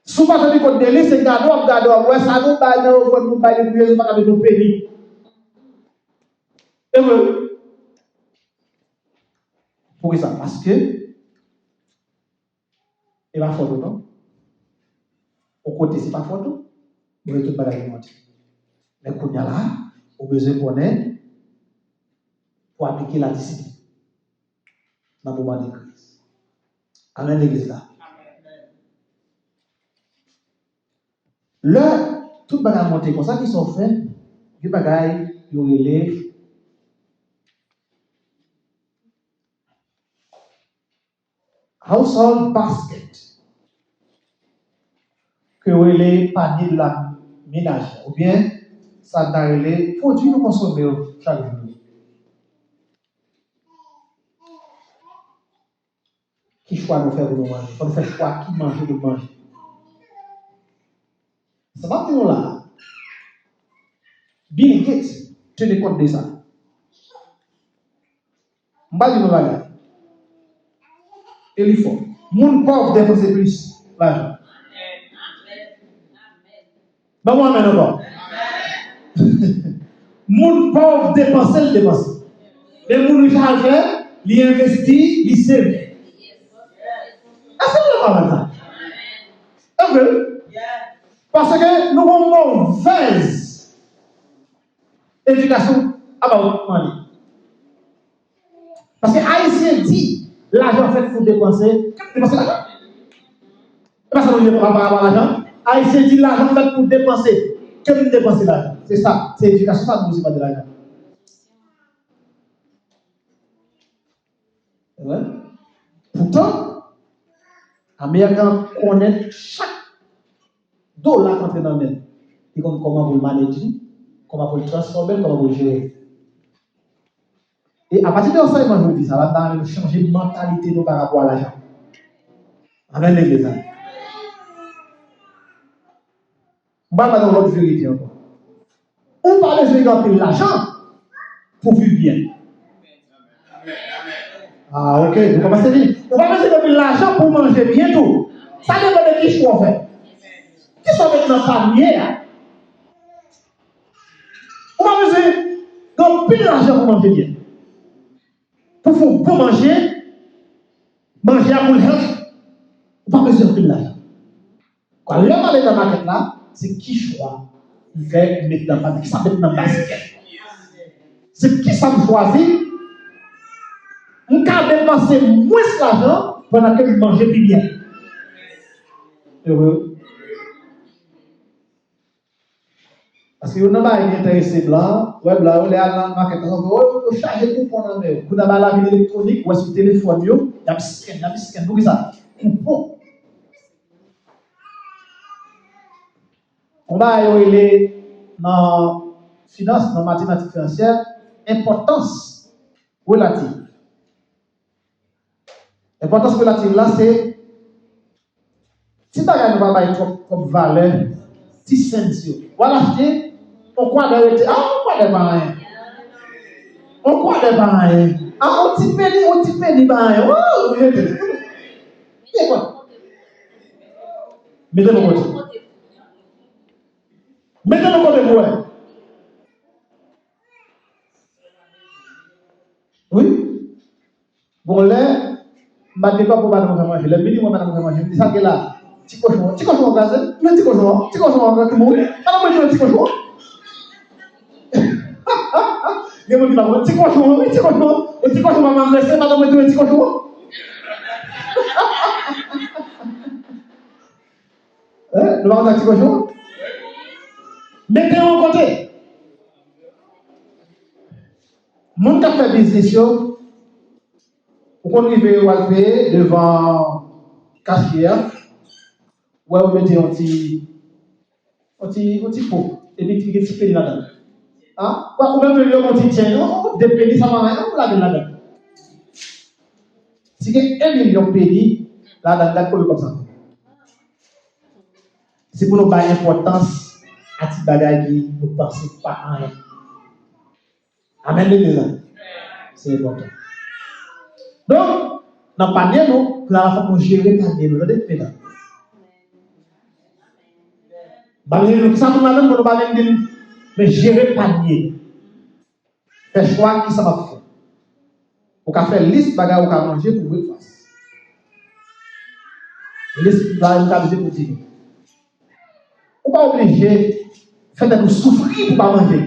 Si w pa teni kont de li, se gade w ap gade w ap wè sa nou bay nan ofrann nou bay legliz, nou pa ka met yon peni. E vre. Poukisa? Paske e pa fòt ou non. Yon kote se pa fòt ou, ou vle tout bagay ki monte. Men kounye a la, ou bezwen konnen pou aplike ladisiplin nan moman de kriz. Amèn, legliz la. Lè tout bagay monte konsa, kisa w fè? Gen bagay yo rele household basket, ke yo rele panye de la menaj, oubyen sa n ta rele pwodui nou konsome yo chak jou yo. Ki chwa nou fè pou nou manje? Fò nou fè chwa ki manje pou n manje. Sa m ap di nou la a, Bill Gates teni kont de sa. M pa di nou bagay. E li fò. Moun pòv depanse plis lajan. Ban mwen amèn ankò. Moun pòv depanse, l depanse. Men moun riche al fè, li envesti, li seve. Èske nou konprann sa? E vre. Paske nou gon movèz edikasyon about money. Paske Ayisyen di, lajan fèt pou depanse, ke m depanse lajan. E pa sa nou di pa rapò a lajan. Ayisyen di lajan fèt pou depanse, ke m depanse lajan. Se sa, se edikasyon sa nou bezwen pa de lajan. Poutan, Ameriken an konnen chak dola k antre nan men l. Li konn kòman pou l manage li, kòman pou l transfòme l, kòman pou l jere l. E apati de ansèyman jodi sa, la, m ta renmen nou chanje mantalite nou pa rapò a lajan. Amèn, legliz la. M pral ba nou lòt verite ankò. Ou pa bezwen gen anpil lajan pou viv byen. Ah, ok. Nou kòmanse vin. Ou pa bezwen gen anpil lajan pou manje byen tou. Sa depann de ki chwa w fè. Kisa w met nan panye a? Ou pa bezwen gen anpil lajan pou manje byen. Pou fè yon bon manje, manje a pou l healthy, ou pa bezwen anpil lajan. Kwa lè w ale nan makèt la, se ki chwa ou fè ou met nan panye, ki sa w met nan baskèt. Se ki sa m chwazi, m ka depanse mwens lajan pandan ke m manje pi byen. Ewe. Paske youn nan bagay ki enterese blan, wè blan yo lè al nan makèt la, yo, yo chaje koupon nan men yo. Kounye a bagay la vin elektwonik, wè sou telefòn yo, y ap scan, y ap scan. Poukisa? Koupon. Yon bagay yo rele nan finans, nan matematik finansyè, enpòtans relativ. Enpòtans relativ la se ti bagay nou pa bay twòp twòp valè, ti cents yo. W al achte yon kwadè rete, ah, yon kwadè pa anyen. Yon kwadè pa anyen. Ah, yon ti peni, yon ti peni pa anyen. Oh, rete. Mete l yon kote. Mete l yon kote pou wè. Wi. Bon, lè m pa t gen kòb pou madanm mwen fè manje. Lè m vini, mwen, madanm mwen fè manje. M di, "Sa l gen la?" "Ti kochon an." "Ti kochon an kraze?" "Men ti kochon an, ti kochon an ki mouri." Madanm mwen di, "Ti kochon an." Gen moun ki pa konn, "Ti kochon an, wi, ti kochon an. Ti kochon an pa mal blese." Madanm mwen di, "Ti kochon an." Hein? Nou pa konn sa k ti kochon? Mete yo yon kote. Moun k ap fè biznis yo, ou konn rive w al peye devan kachye a, wè yo mete yon ti, yon ti, yon ti po, epi ki gen ti peni ladan l. A, ou menm menm yo yon ti tyen, yon, yon de peni sa pa anyen, ou lage l ladan l. Si gen en milyon peni ladan l, gad konbyen kòb sa fè. Se pou nou bay enpòtans a ti bagay ki nou panse pa anyen. Amèn, legliz la. Se enpòtan. Donk, nan panye nou, pou la fòk nou jere panye nou. Tande, medam. Panye nou, kisa pou nou ladan, pou nou pa vin di m, men jere panye nou. Fè chwa kisa w ap fè. Ou ka fè lis bagay ou ka manje pou breakfast. Lis bagay ou ka manje pou dine. Ou pa oblije fè tèt ou soufri pou pa manje.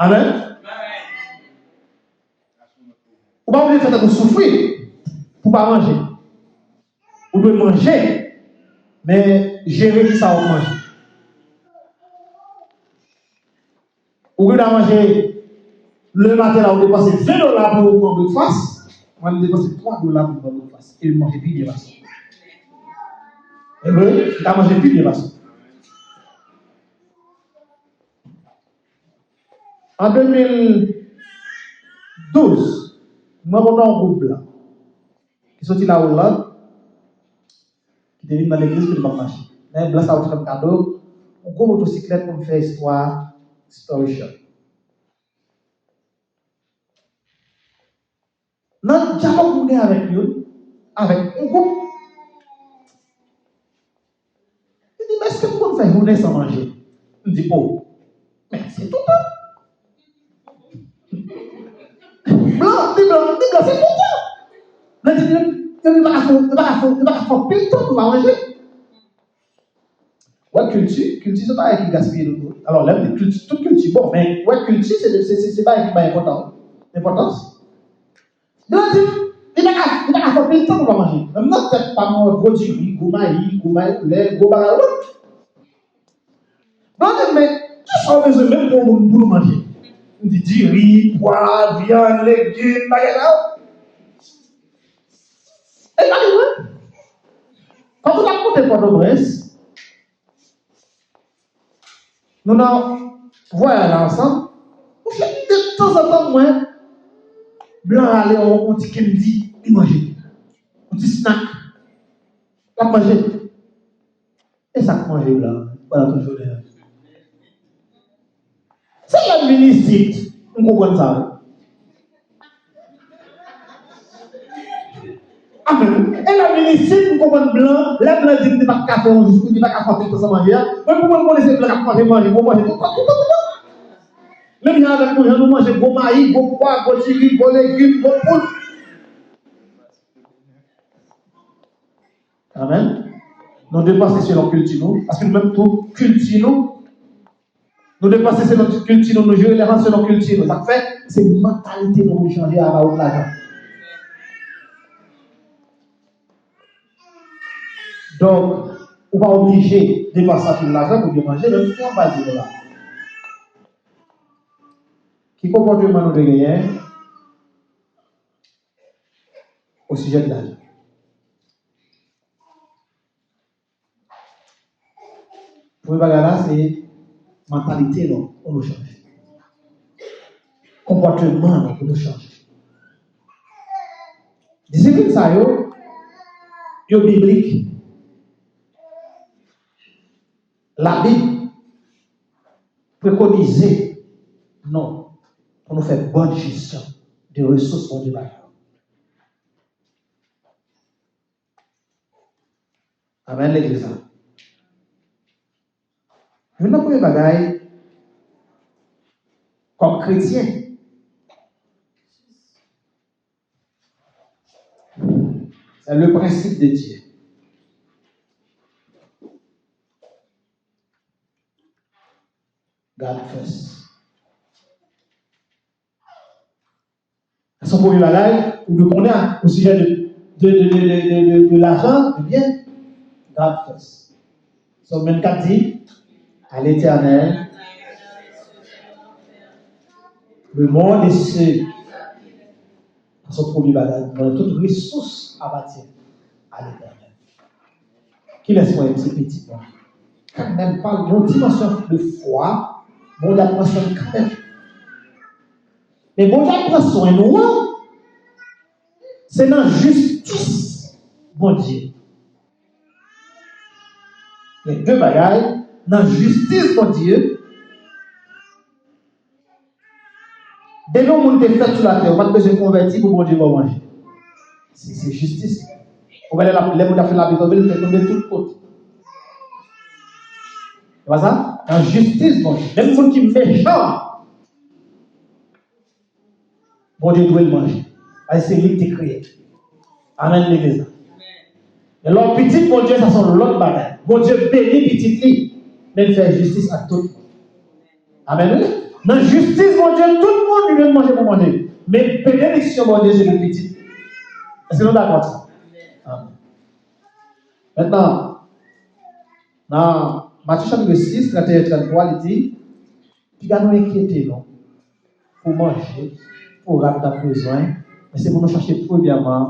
Amèn. Ou pa oblije fè tèt ou soufri pou pa manje. Ou dwe manje, men jere kisa w ap manje. Ou gen dwa manje lematen la, ou depanse ven dola pou ou pran breakfast. Mwen, m depanse twa dola pou m pran breakfast. E m manje pi byen pase w. E vre, m ka manje pi byen pase w. An de mil douz, mwen konn yon gwoup blan ki soti la Oland, ki te vin nan legliz kote m ap mache. Men blan sa yo te fè m kado yon gwo motosiklèt pou m fè istwa Story Shop. Nan dyalòg mwen gen avèk youn, avèk yon gwoup, li di, "Men èske m konn fè jounen san manje?" M di, "O, men se toutan." Blan, di blan, di blan, se toutan. Blan di, "Yo, yo pa ka fè, yo pa ka fè, yo pa ka fè anpil tan pou pa manje." Wè kilti, kilti se pa bagay ki gaspiye nou tou. Alò, lè m di kilti, tout kilti bon, men wè kilti se, se, se, se bagay ki bay enpòtan, enpòtans. Blan di m, li pa ka, li pa ka fè anpil tan pou pa manje. Menm nan tèt pa m, mwen wè gwo diri, gwo mayi, gwo mayi koulè, gwo bagay, wi. Blan di m, men, kisa w bezwen menm pou yon moun pou nou manje? M di, diri, pwa, vyann, legim, bagay sa yo. E pa li vre. Kòm nou t ap monte Pòtoprens, nou nan vwayaj la ansanm, mouche, de tanzantan m wè blan rale yon, yon ti kendi, li manje. Yon ti snack. L ap manje. E sa k manje w la pandan tout jounen an? Se lè m vin isit, m konprann sa, wi. Amèn. E lè m vin isit, m konprann blan, lè blan di m li pa t ka fè yon jou, li pa ka fè anpil tan san manje a, mwen pou mwen konnen se blan k ap manje, manje, mwen manje tout tan, tout tan, tout tan. Menm jan avèk nou, jan nou manje gwo mayi, gwo pwa, gwo diri, gwo legim, gwo poul. Amèn. Nou depanse selon kilti nou, paske nou menm tou, kilti nou, nou depanse selon kilti nou, nou jere lajan selon kilti nou. Sa k fè, se mantalite nou pou chanje a ba wout lajan. Donk, ou pa oblije depanse anpil lajan pou byen manje, menm si se yon pati dola. Ki konpòteman nou dwe genyen o sijè de lajan? Premye bagay la, se mantalite nou pou nou chanje. Konpòteman nou pou nou chanje. Disiplin sa yo, yo biblik. Labib prekonize nou pou nou fè bòn jesyon de resous Bondye ba nou. Amèn, legliz la. Youn nan premye bagay, kòm kretyen, c'est le principe de Dieu. God first. Sa se premye bagay ou dwe konnen o sijè de, de, de, de, de, de, de, de lajan, de byen. God first. Sòm vennkat di, à l'Éternel le monde est ce. Sa se premye bagay, mwen tout resous apatyen à l'Éternel. Kilès mwen se pitit mwen? Kanmenm, pa yon dimansyon de fwa, Bondye ap pran swen kanmenm. Men Bondye ap pran swen nou an, se nan jistis Bondye. Gen de bagay, nan jistis Bondye, depi yon moun te fèt sou latè, ou pa t bezwen konvèti pou Bondye ba w manje. Se, se jistis. Ou wè lè l ap, lè moun ap fè lavi tonbe, l fè tonbe tout kote. Se pa sa? Nan jistis Bondye. Menm moun ki mechan, Bondye dwe l manje. Paske se li ki te kreye l. Amèn, legliz la. Men lè w pitit Bondye, sa se yon lòt bagay. Bondye beni pitit li, men l fè jistis ak tout moun. Amèn, wi. Nan jistis Bondye, tout moun li menm manje pou manje. Men benediksyon Bondye, se pou pitit li. Èske nou dakò ak sa? Amèn. Mentnan, nan Matye chapit sis, trannteyen, tranntwa, li di, piga nou enkyete nou pou manje, pou rad n ap bezwen, men se pou nou chache premyèman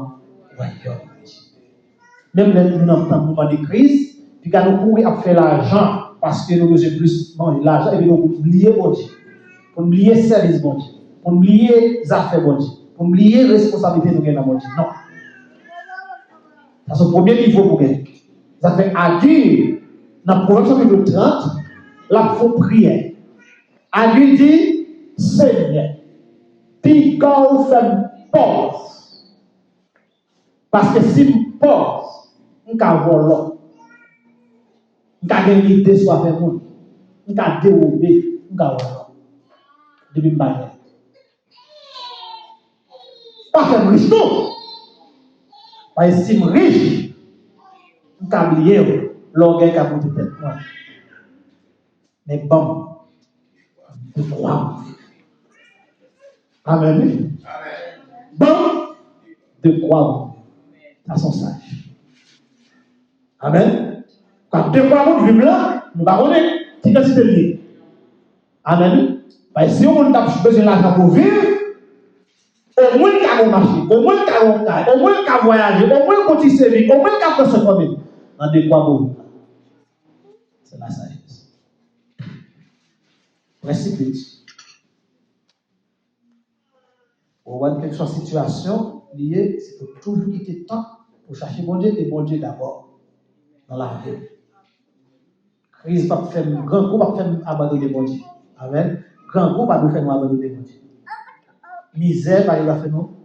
wayòm Bondye. Menm lè nou nan tan moman de kriz, piga nou kouri ap fè lajan, paske nou bezwen plis manje, lajan, epi nou bliye Bondye. Pou n bliye sèvis Bondye. Pou n bliye zafè Bondye. Pou n bliye responsablite nou gen nan Bondye. Non. Sa se premye nivo pou gen. Sa fè Agil, nan Pwovèb chapit trant, l ap fè yon priyè. Agil di, Senyè, piga w fè m pòv. Paske si m pòv, m ka vòlò. M ka gen lide sou afè moun. M ka dewobe, m ka vòlò. Depi m pa gen. Pa fè m rich non. Paske si m rich, m ka bliye w, lògèy ka monte tèt mwen. Men ban m dekwa m viv. Amèn, wi. Ban m dekwa m viv. Sa se yon saj. Amèn. Kan dekwa moun viv la, nou pa konnen ki kantite l ye. Amèn, wi. Paske si yon moun t ap bezwen lajan pou viv, omwen l ka gen yon machin, omwen l ka gen yon kay, omwen l ka vwayaje, omwen l konn ti sèvi, omwen l ka pran swen fanmi l. Nan dekwa pou viv la. Se la sajès. Prensip de Dye. Ou wè, kèlkeswa sitiyasyon li ye, se pou toujou kite tan pou chache Bondye e Bondye dabò nan lavi w. Kriz p ap fè n, grangou p ap fè n abandone Bondye. Amèn. Grangou pa dwe fè nou abandone Bondye. Mizè pa dwe fè nou.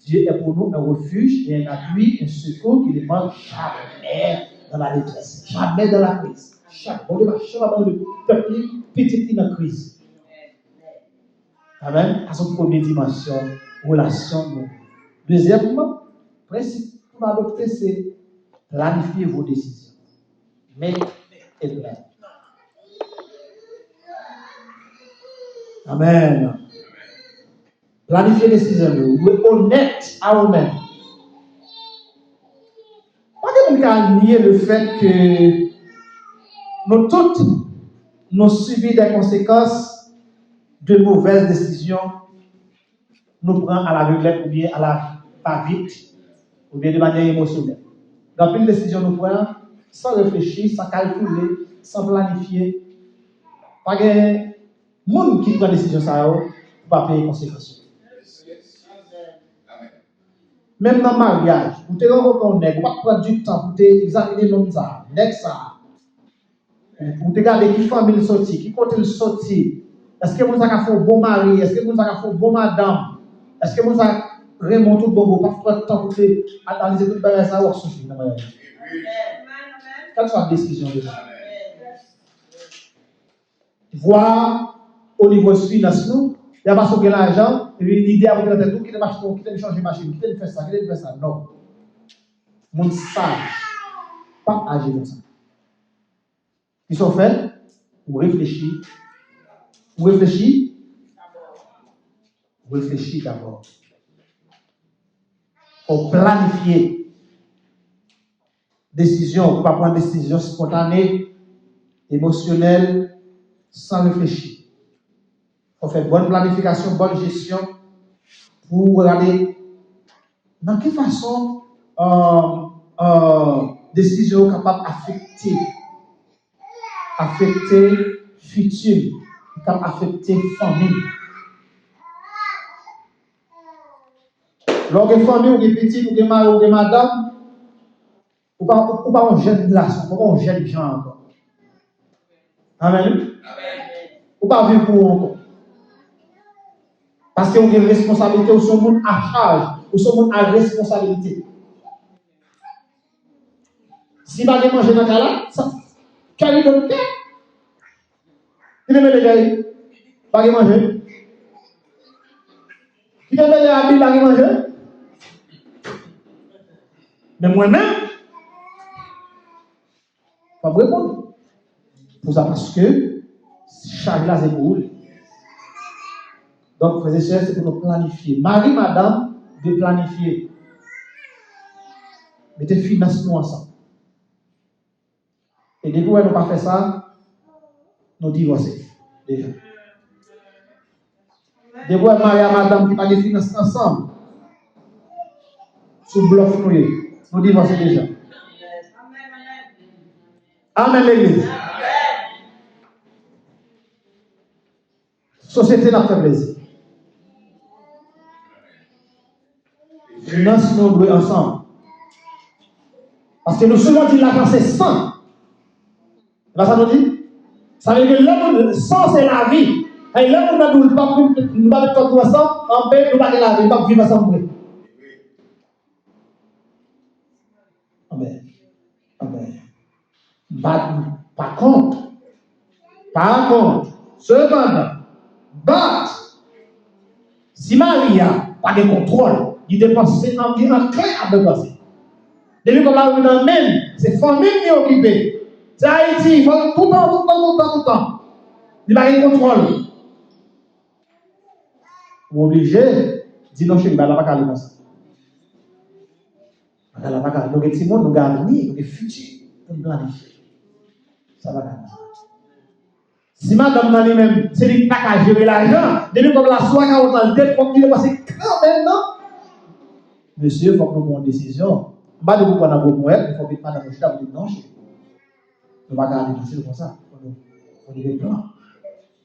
Dieu est pour nous un refuge et un appui, un secours qui ne manque jamais dans la détresse, jamais dans la crise. Chak, Bondye pa janm abandone pèp li, pitit li nan kriz. Amèn. Sa se yon premye dimansyon relasyon nou. Dezyèm prensip pou nou adopte se planifye vos décisions. Make a plan. Amèn. Planifye desizyon nou. Dwe onèt a ou menm. Pa gen moun ka nye le fèt ke nou tout nou sibi de konsekans de movèz desizyon nou pran a laveglèt oubyen a la va vit oubyen de manyè emosyonèl. Gen anpil desizyon nou pran san reflechi, san kalkile, san planifye. Pa gen moun ki pran desizyon sa yo pou pa peye konsekans yo. Menm nan maryaj, ou te rankontre yon nèg, ou pa t pran di tan pou te egzamine nonm sa, nèg sa. Ou te gade ki fanmi l soti, ki kote l soti. Èske moun sa ka fè yon bon mari? Èske moun sa ka fè yon bon madanm? Èske moun sa renmen w tout bon? Ou pa t pran tan pou te analize tout bagay sa, w ap soufri nan maryaj la. Kèlkeswa desizyon ou te pran. Vwa o nivo finans nou, y a pase w gen lajan, epi lide a pote nan tèt ou, kite m achte, kite m chanje machin, kite m fè sa, kite m fè sa. Non. Moun saj p ap aji konsa. Kisa w fè? Ou reflechi. Ou reflechi. Ou reflechi dabò. Fò w planifye desizyon, ou pa pran desizyon spontane, emosyonèl, san reflechi. Fò w fè bòn planifikasyon, bòn jesyon pou w gade nan ki fason, euh, euh, desizyon yo kapab afekte, afekte fiti m, ki kapab afekte fanmi m. Lè w gen fanmi, w gen pitit, w gen mari, w gen madanm, ou pa, ou pa yon jèn gason, ou pa yon jèn jan ankò. Amèn. Ou pa viv pou ou ankò. Paske ou gen responsablite, ou se yon moun a chaj, ou se yon moun a responsablite. Si pa gen manje nan kay la, sa, kè li donk kè. Ki te mele kè li? Pa gen manje. Ki te mele abi pa gen manje. Men mwen menm, m ap reponn pou sa paske chaj la se pou ou li. Donk, frè e sè, se pou nou planifye. Mari, madanm, dwe planifye. Mete finans nou ansanm. E depi w wè nou pa fè sa, nou divòse deja. Depi w wè mari a madanm ki pa gen finans ansanm, sou blòf nou ye, nou divòse deja. Amèn, legliz. Sosyete n ap fè plezi. Finans nou dwe ansanm. Paske nou souvan di lajan se san. Se pa sa nou di? Sa vle di lè moun, san se lavi. Ay, lè moun nan di w li p ap, nou pa met kòb nou ansanm, anben nou pa gen lavi, nou p ap viv ansanm vre. Amèn. Amèn. But, pa kont, pa kont, sepandan, but, si mari a pa gen kontwòl, li depanse an, li anklen ap depanse. Depi kòb la rive nan men l, se fanmi l li okipe. Se Ayiti, fò l toutan, toutan, toutan, toutan. Li pa gen kontwòl. Ou oblije di non cheri, bagay la pa ka ale konsa. Bagay la pa ka, nou gen timoun, nou gen avni, nou gen fiti pou n planifye. Sa pa ka konsa. Si madanm nan li menm, se li ki pa ka jere lajan, depi kòb la sou akawont lan, l dekonte, li depanse kanmenm nan. Mesye, fòk nou pran yon desizyon. M pa di pou pran nan gwo ponyèt, men fòk madanm ou chita pou di non cheri. Nou pa ka ale fasil konsa. Fò nou, fò nou gen plan.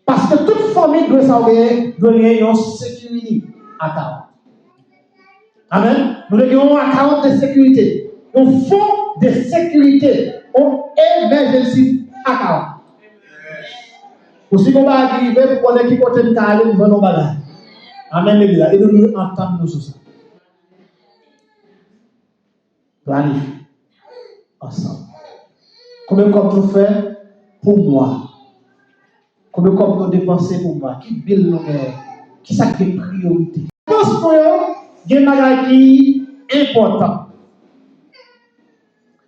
Paske tout fanmi dwe sa w genyen, dwe genyen yon security account. Amèn. Nou dwe gen yon account de sécurité. Yon fon de sekirite. Yon emergency account. Pou si gon bagay ki rive, pou konnen ki kote m ka ale, m jwenn yon bagay. Amèn, legliz la. E nou dwe antann nou sou sa. Planifye ansanm. Konbyen kòb nou fè pou mwa? Konbyen kòb nou depanse pou mwa? Ki bil nou genyen? Kisa ki gen priyorite? Depans nou yo, gen bagay ki enpòtan.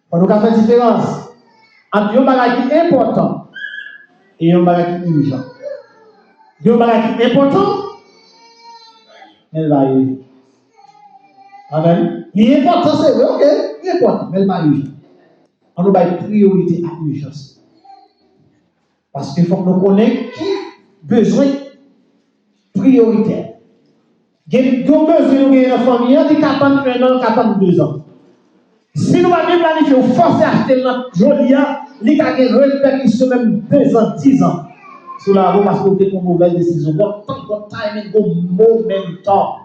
Fò nou ka fè diferans ant yon bagay ki enpòtan e yon bagay ki ijan. Gen yon bagay ki enpòtan, men l pa ijan. Amèn. Li enpòtan, se vre, oke, li enpòtan, men l pa ijan. Ann nou bay priyorite ak ijans. Paske fòk nou konnen ki bezwen priyoritè. Gen yon bezwen nou genyen nan fanmi an, li ka tann en an, li ka tann dezan. Si nou pa byen planifye, ou fòse achte l nan jodi a, li ka gen repèkisyon menm dezan, dizan sou lavi w paske ou te pran movèz desizyon. Gon tan, gon timing, gon momentum.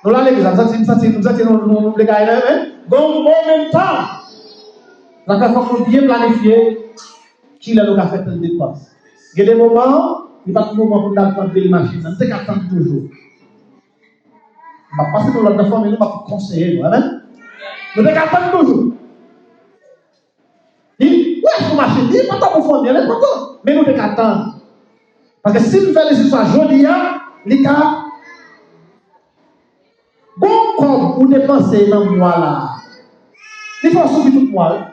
Nou la legliz la, m santi, m santi, m santi nou, nou, nou vle gaye la, men gon momentum. Sa fè fòk nou byen planifye kilè nou ka fè tèl depans. Gen de moman, li pa t moman pou n t al pran bil machin nan. Nou te ka tann toujou. M ap pase nou lòt nan fanmi nou, m ap konseye nou, amèn. Nou te ka tann toujou. Li, ou wè sou machin, li pa ta pou fanmi an, li pa ta. Men nou te ka tann. Paske si m fè desizyon sa jodi a, li ka. Gon kòb ou depanse nan mwa la a, li fè w soufri tout mwa, wi.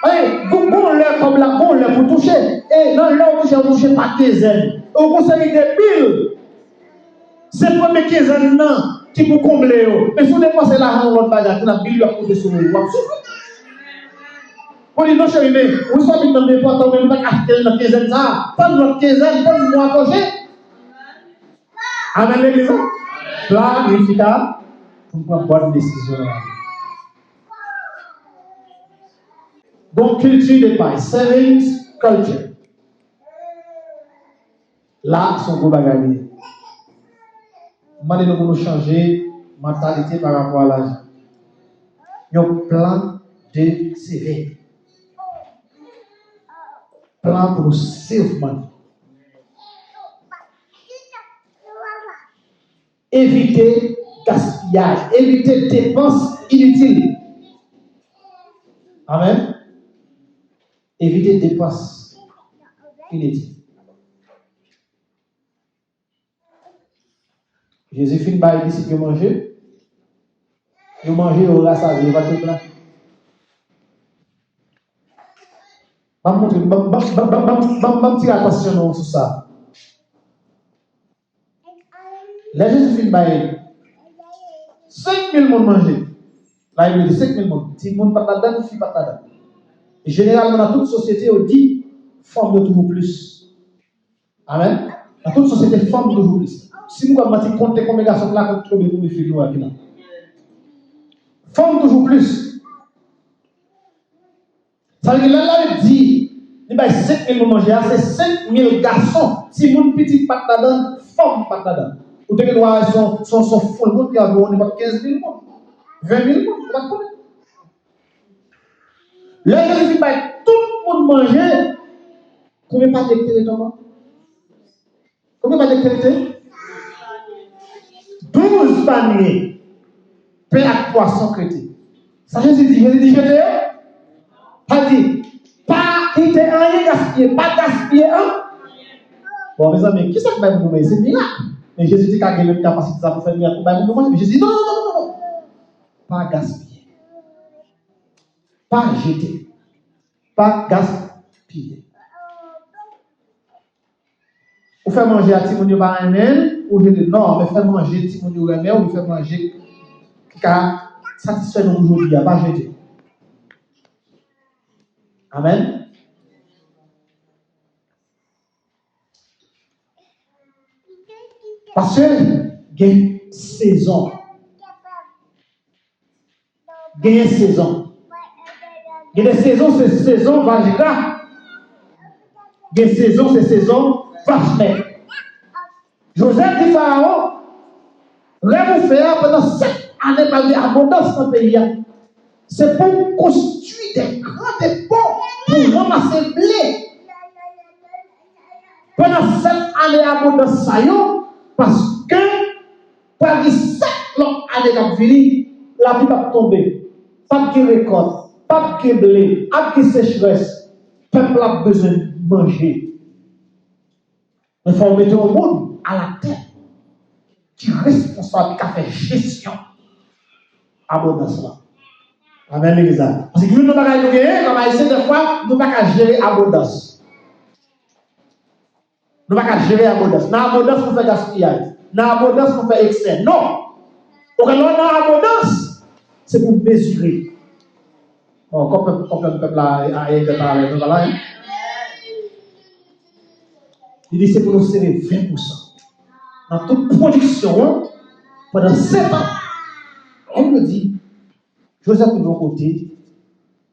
Ey, gon, gon lè kòb la, gon lè pou touche. E nan lè w touche, w touche pa kenzèn. E w gon seri de bil. Se premye kenzèn nan ki pou konble yo. Men si w depanse lajan nan lòt bagay, kounye a bil yo ap monte sou ou, w ap soufri. Ou di, "Non, cheri, men, wi, sa vin nan enpòtan, men m pa ka achte l nan kenzèn sa a. Tann lòt kenzèn, tann mwa pwochen." Amèn, legliz la. Planifika pou n pran bòn desizyon nan lavi. Gon kilti depans, savings culture. La, se yon gwo bagay li ye. M mande nou pou nou chanje mantalite pa rapò a lajan. Yon plan de saving. Plan pou nou save money. Evite gaspiyaj, evite depans initil. Amèn. Evite depans initil. Jezi fin bay disip yo manje, yo manje, yo rasaze, yo pa t gen plan. M ap montre, ban m tire atansyon nou sou sa. Lè Jezi fin bay senk mil moun manje, Labib di senk mil moun, timoun pa t ladan, fi pa t ladan. Jeneralman, nan tout sosyete, yo di fanm yo toujou plis. Amèn. Nan tout sosyete, fanm toujou plis. Si nou ka manti, konte konbyen gason ki la, konte konbyen, konbyen fi nou wè ki la. Fanm toujou plis. Sa vle di, lè Labib di, li bay senk mil moun manje a, se senk mil gason, timoun pitit pa t ladan, fanm pa t ladan. Ou te gen dwa wè se yon, se yon, se yon foul moun ki anviwon nenpòt kenz mil moun, ven mil moun, ou pa t konnen. Lè Jezi fin bay tout moun manje, konbyen panye ki te rete ankò? Konbyen panye ki te rete? Douz panye pen ak pwason ki rete. Sa Jezi di? Jezi di jete yo? Pa di, pa kite anyen gaspiye, pa gaspiye an. Bon, mezanmi, kisa k bay moun yo manje? Se mirak. Men Jezi te ka gen menm kapasite sa pou fè mirak pou bay moun yo manje. Men Jezi di, non, non, non, non, non. Pa gaspiye. Pa jete. Pa gaspiye. Ou fè manje a timoun yo pa renmen l, ou jete. Non, men fè manje timoun yo renmen, ou fè manje ki ka satisfè nou pou jodi a, pa jete. Amèn. Paske gen sezon. Genyen sezon. Gen de sezon, se sezon vajra. Gen sezon, se sezon vach mè. Jozèf di Farawon, rèv ou fè a pandan sèt ane pral gen abondans nan peyi a. Se pou w konstwi de gran depo pou w ranmase ble. Pandan sèt ane abondans sa yo, paske pral gen sèt lòt ane k ap vini, lapli p ap tonbe, p ap gen rekòt, p ap gen ble, ap gen sechrès, pèp la ap bezwen manje. Men fò w mete yon moun alatèt ki responsab, ki ka fè jesyon abondans lan. Amèn, legliz la. Paske youn nan bagay nou genyen kòm Ayisyen, dèfwa, nou pa ka jere abondans. Nou pa ka jere abondans. Nan abondans, nou fè gaspiyaj. Nan abondans, nou fè eksè. Non! Okenn lè nan abondans, se pou mezire. Bon, kòm pèp, kòm pèp, pèp la, a, a, a, a, a, a, a, li di se pou nou sere ven pousan nan tout pwodiksyon an pandan sèt an. Bib la di, Jozèf te yon kote,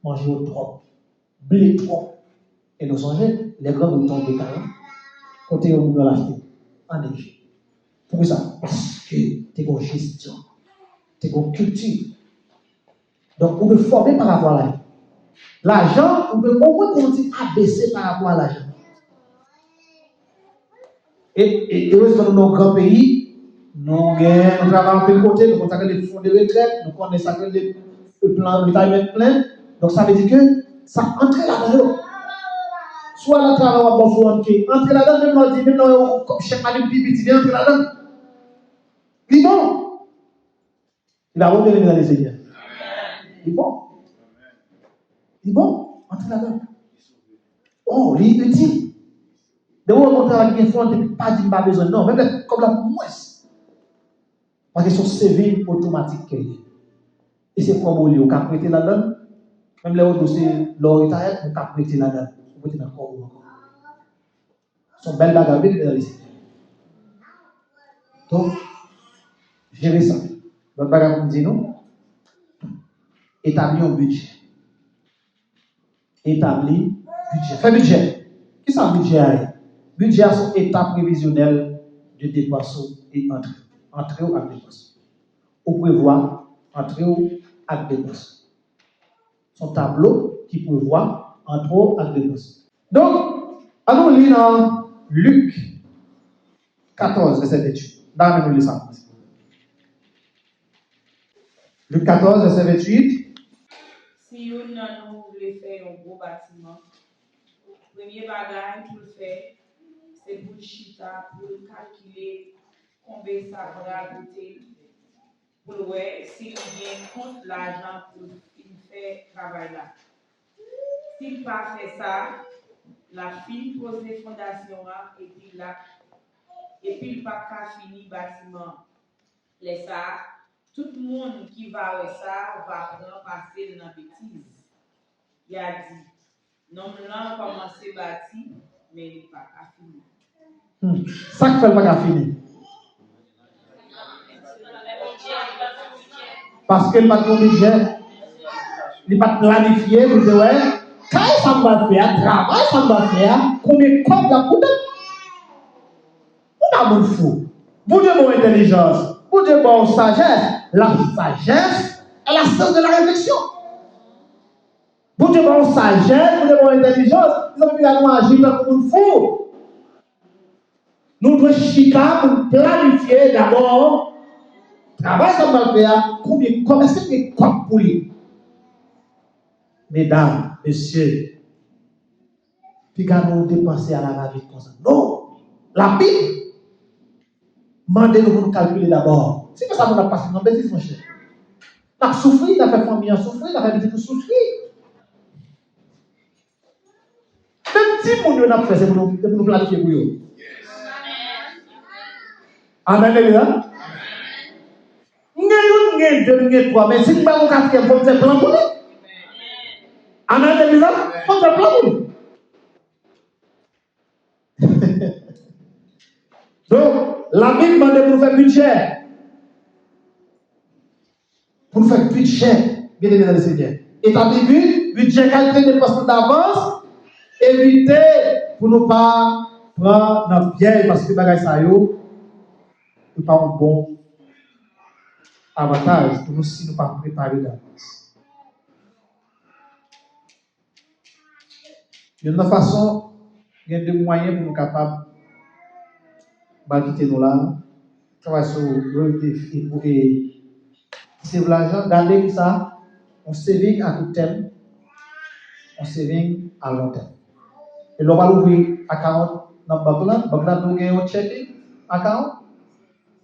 manje yo twòp, ble twòp. E nou sonje, lè grangou tonbe, ka, kote yo moun yo al achte? An Ejip. Poukisa? Paske te gen jesyon, te gen kilti. Donk, ou dwe fòme pa rapò a lajan. Lajan, ou dwe omwen konn yon ti A B C pa rapò a lajan. E, e, erezman, nou nan yon gran peyi, nou gen, nou travay anpil kote, nou konn sa k rele fon de retrèt, nou konnen sa k rele plan retirement plan. Donk, sa vle di ke sa antre ladan yo. Si w al nan travay, w ap ba w four one K, antre ladan, menm lè w di, menm lè w wè kòb chèk la vin pi piti, men antre ladan. Li bon. Li pa bon, byeneme nan Senyè. Li bon. Li bon. Antre ladan. Oh, li itil. Depi w wè yon travay ki gen fon, epi pa di m pa bezwen, non. Menm lè kòb la mwens. Paske se yon saving otomatik ke l ye. E se kòb ou li, ou ka prete ladan. Menm lè ou di w se lè w retire, ou ka prete ladan. Ou prete nan kòb ou ankò. Se yon bèl bagay, wi, nan legliz. Donk, jere sa. Lòt bagay pou m di nou, etabli yon bidjè. Etabli bidjè. Fè bidjè. Kisa bidjè a ye? Bidjè a se yon eta previzyonèl de depans ou e antre. Antre w ak depans ou. Ou prevwa antre w ak depans ou. Se yon tablo ki prevwa antre w ak depans ou. Donk, ann nou li nan Lik katòz, vèsè venntuit. M ta renmen nou li sa pou mwen, silvouplè. Lik katòz, vèsè venntuit. Si youn nan nou vle fè yon gwo batiman, premye bagay pou l fè, se pou l chita, pou l kalkile konbe sa pral koute l, pou l wè si li gen kont lajan pou l fin fè travay la. Si l pa fè sa, l ap fin poze fondasyon an epi l ap, epi l p ap ka fini batiman an. Lè sa a, tout moun ki va wè sa va pran pase l nan betiz. Y a di, nonm lan kòmanse bati, men li pa ka fini. Hmm. Sa k fè l pa ka fini? Paske l pa t gen yon bidjè. Li pa t planifye pou l te wè, kay sa m pral fè a, travay sa m pral fè a, konbyen kòb l ap koute m. Ou pa moun fou. Bondye ba w entèlijans. Bondye ba w sajès. La sagesse est la science de la réflexion. Bondye ba w sajès, Bondye ba w entèlijans. Mezanmi, piga nou aji tankou moun fou. Nou dwe chita pou n planifye dabò travay sa n pral fè a, konbyen kòb, èske n gen kòb pou li? Medam, mesye, piga nou depanse alavavit konsa. Non! Labib mande nou pou nou kalkile dabò. Se pa sa moun ap pase nan betiz, monchè. N ap soufri, n ap fè fanmi an soufri, n ap fè pitit nou soufri. Menm timoun yo n ap fè, se pou nou, se pou nou planifye pou yo. Amèn, legliz la. M gen youn, m gen de, m gen twa, men si m pa gen yon katriyèm, fò m fè plan pou li. Amèn, legliz la. Fò m fè plan pou li. Donk, Labib mande pou nou fè bidjè. Pou nou fè bidjè, byeneme nan Senyè. Etabli bi-, bidjè, kalkile depans nou davans, evite pou nou pa pran nan pyèj, paske bagay sa yo, yo pa yon bon avantaj pou nou si nou pa prepare davans. Youn nan fason, gen de mwayen pou nou kapab, m pral kite nou la, travay sou priyorite e, e save lajan, gade kisa, yon saving a kout tèm, yon saving a lon tèm. E lè w pral ouvri akawont, nan bank lan, bank lan tou gen yon checking account,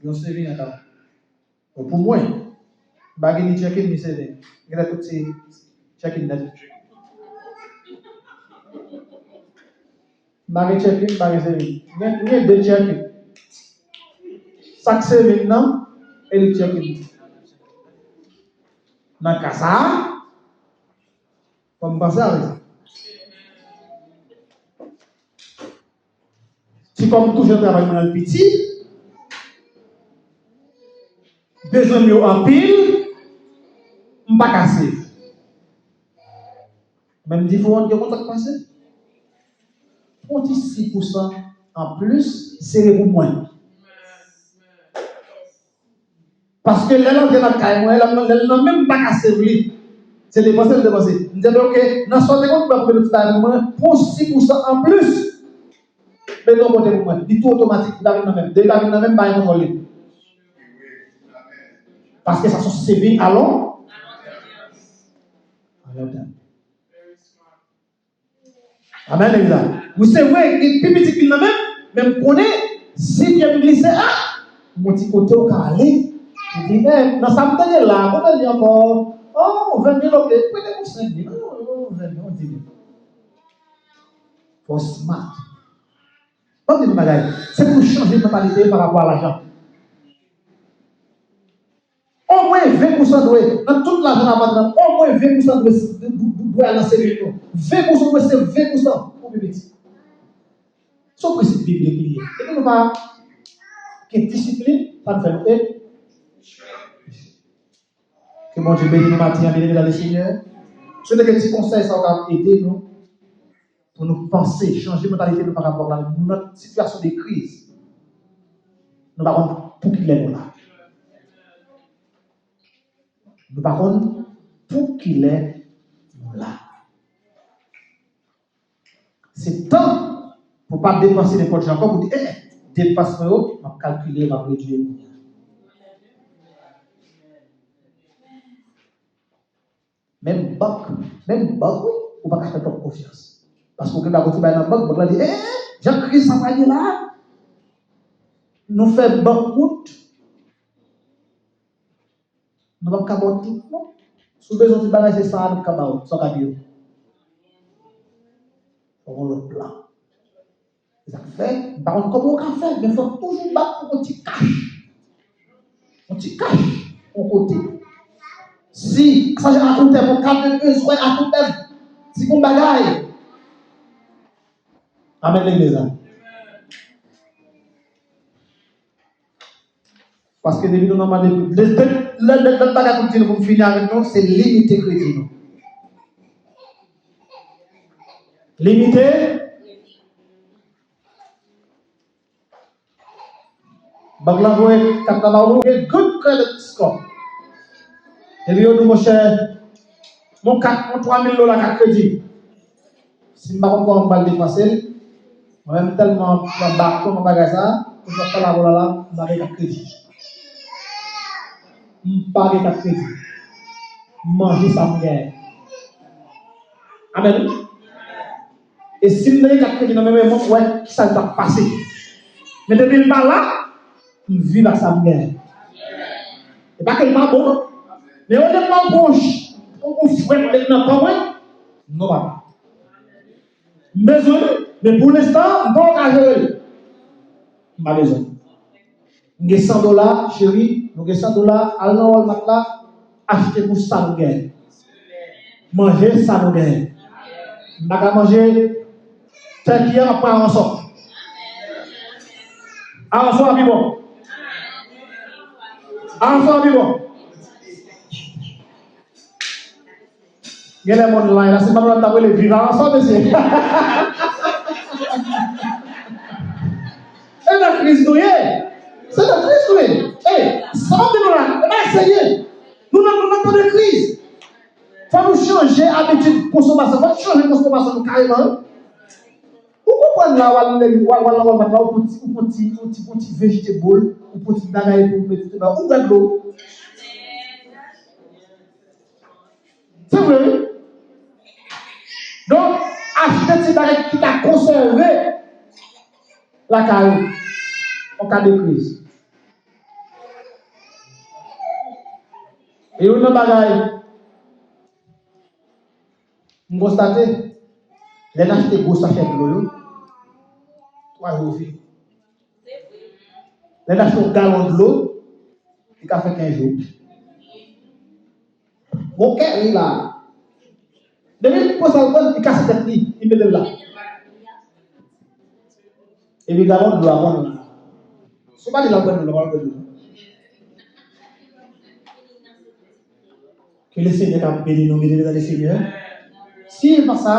yon saving account. Bon, pou mwen, m pa gen ni checking ni saving. Genlè tout se checking nèt. M pa gen checking, m pa gen saving. M gen, m gen de checking. Sa k saving nan, e li checking. Nan ka sa a, fò m panse avèk sa. Ti kòb m toujou nan travay mwen al piti. Bezwen m yo anpil. M pa ka save. Men m di fò w gen kontak pase. Pran ti sis pousan an plis, sere pou mwen. Paske lè l antre nan kay mwen, lè l nan, lè l nan men m pa ka save li. Se depanse l depanse. M di, "Ok, nan sa w te konn pran pou mete ti bagay pou mwen, pran sis pousan an plis." Mete yon kote pou mwen. Li tou otomatik, li pa vin nan men m. Depi li pa vin nan men m, m pa gen kontwòl li. Paske sa se yon saving a lon, a lon tèm. Amèn, legliz la. Wi, se vre, li pi piti ki nan men m, men m konnen, si pye m glise, a, gon ti kote w ka ale. Ou di, "Eh, nan sa m tande la, konbyen li ankò?" "Oh, ven mil, ok. Prete m senk mil. Oh, ven mil, di mil." Fò w smart. Ban m di nou bagay. Se pou chanje mantalite pa rapò a lajan. Omwen ven pousan dwe, nan tout lajan n ap antre, omwen ven pousan dwe, dwe, dwe al nan saving nou. Ven pousan dwe se ven pousan pou pi piti. Se yon prensip biblik li ye. Depi nou pa gen disiplin, sa n fè nou e. Ke Bondye beni nou maten an, beni medam e senyè. M swete ke ti konsèy sa yo ka ede nou pou nou panse, chanje mantalite nou pa rapò a, nou nan sitiyasyon de kriz. Nou pa konn pou kilè nou la. Nou pa konn pou kilè nou la. Se tan pou pa depanse nenpòt jan ankò, pou di, eh, eh, depans mwen yo, m ap kalkile, m ap redui yo. Menm bank, menm bank, wi, ou pa ka fè bank konfyans. Paske ou gen bagay ou te bay nan bank, bank la di, eh, jan kriz sa pral ye la, nou fè bankwout, nou p ap ka ba w tout, non. Si w bezwen ti bagay, se sa a nou ka ba w, sa w ka di yo. Fò w gen lòt plan. Se sa k fè, m pa konn kòman w ka fè, men fò w toujou bat pou yon ti kach. Yon ti kach, yon kote. Si, sa jan akoutè pou kat de bezwen akoutè, ti bon bagay. Amèn, legliz la. Paske depi nou nan mande, lè, lè, lè, lòt bagay pou m di nou pou m fini avèk nou, se limite kredi nou. Limite. Bank la voye kat la ba ou, ou gen good credit score. Epi yo di w, monchè, yon kat, yon twa mil dola kat kredi. Si m pa konn kòman m pral depanse l, mwen menm m tèlman pran baton nan bagay sa, pou m ap pale avè w la, la, m pa gen kat kredi. M pa gen kat kredi. M manje sa m genyen. Amèn. E si m te gen kat kredi nan men mwen, mwen wè kisa l t ap pase. Men depi l pa la, m viv ak sa m genyen. E pa ke l pa bon, non. Men olye m pran yon pwòch, yon frè m met nan kò mwen, non, papa. M bezwen l, men pou lenstan, m poko ka jere l. M pa bezwen l. M gen san dola, cheri, nou gen san dola, al nan Walmart la, achte pou sa nou gen. Manje sa nou gen. M pa ka manje tèki a, m ap pran aransò. Aransò a pi bon. Aransò a pi bon. Genlè moun la, la, se pa moun t ap rele viv ansanm, mesye. E nan kriz nou ye. Se nan kriz nou ye. E, sa m ap di nou la, e pa serye. Nou nan, nou nan tan de kriz. Fò nou chanje abitid konsomasyon. Fò nou chanje konsomasyon nou kareman. Ou konprann la, w al nan, w al, w al nan Walmart la, ou pran ti, ou pran ti, ou ti, ou ti vegetable, ou pran ti bagay pou ou mete nan, ou bwè dlo. Se vre, wi. Donk, achte ti bagay ki ka konsève. lakay ou, an ka de kriz. E youn nan bagay m konstate, lè n achte gwo sachè dlo yo, twa jou fini. Lè n achte yon galon dlo, li ka fè kenz jou. Bon, kè ri la. Depi l pran sa l pran, li kase tèt li, li mete l la. Epi galon dlo a konn. Si w pa di l ap pran dlo, l ap pran dlo. Ke le Senyè ka beni nou, mesdames et messieurs. Si e pa sa,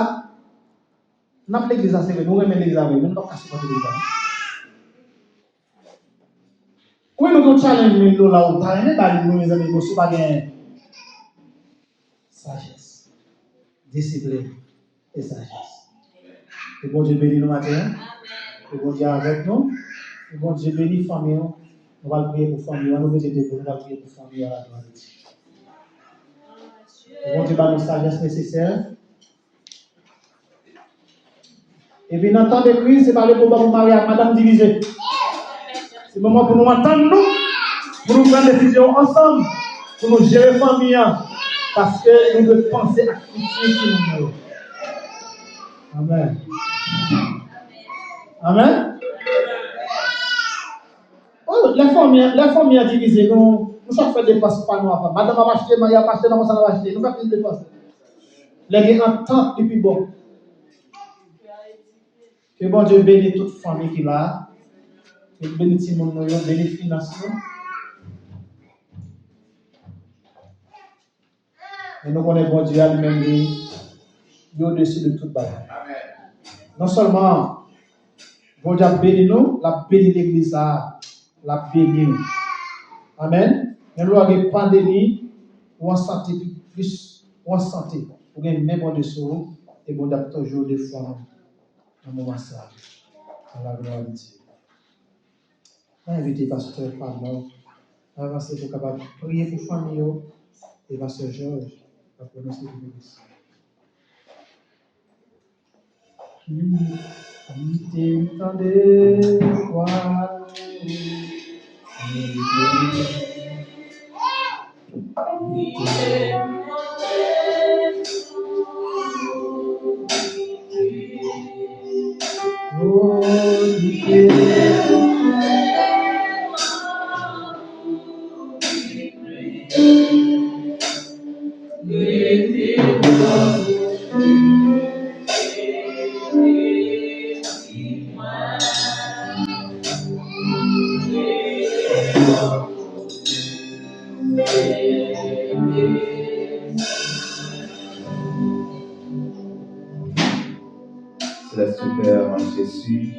n ap legliz la, se vre, nou renmen legliz la vre, men nou p ap ka sipòte legliz la. Wi, nou gen yon challenge, men nou la, ou pa renmen ba li, wi, mezanmi, bon, si w pa gen sajès, disiplin e sajès. Ke Bondye beni nou maten an. Ke Bondye avèk nou. Ke Bondye beni fanmi w. Nou pral priye pou fanmi w. Ann nou mete debout, nou pral priye pou fanmi w a la glwa de Dye. Ke Bondye ba nou sajès nesesè. Epi nan tan de kriz, se pa le moman pou mari ak madanm divize. Se moman pou nou antann nou, pou nou pran desizyon ansanm, pou nou jere fanmi an, paske nou dwe panse ak fiti timoun nou yo. Amèn. Amèn. Oh, lè fanmi, lè fanmi an divize, nou, nou chak fè depans pa nou apa. Madanm ap achte, mari ap achte, nan konsa n ap achte. Nou fè plis depans. Lè gen antant, li pi bon. Ke Bondye beni tout fanmi ki la. Ke l beni timoun nou yo, beni finans nou. Men nou konnen Bondye a li menm li, li odesi de tout bagay. Non sèlman Bondye ap beni nou, l ap beni legliz sa a, l ap beni nou. Amèn. Men lè w gen pandemi, ou an sante pi plis, ou an sante, ou gen men Bondye sou ou, e Bondye ap toujou defann ou nan moman sa a. A la glwa de Dye. Mwen envite pastè Palmer avanse pou kapab priye pou fanmi yo e pastè Georges va pwononse benediksyon. Kite m tande vwa ou. Céleste Père, en Jésus,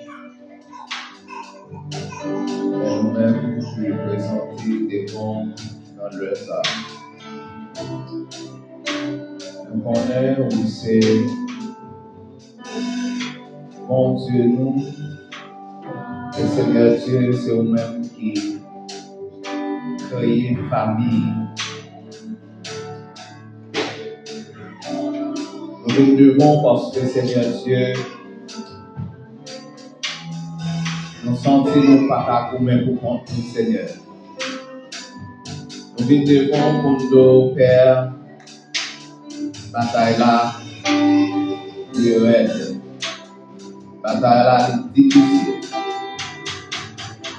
men nou menm ki prezante devan w nan lè sa a. Nou konnen ou se Bondye nou, e Senyè Dye, se ou menm ki kreye fanmi. Nou vin devan w paske, Senyè Dye, nou santi nou pa ka goumen pou kont nou, Senyè. Nou vin devan w pou n di w, Pè, batay la, li rèd. Batay la, li difisil.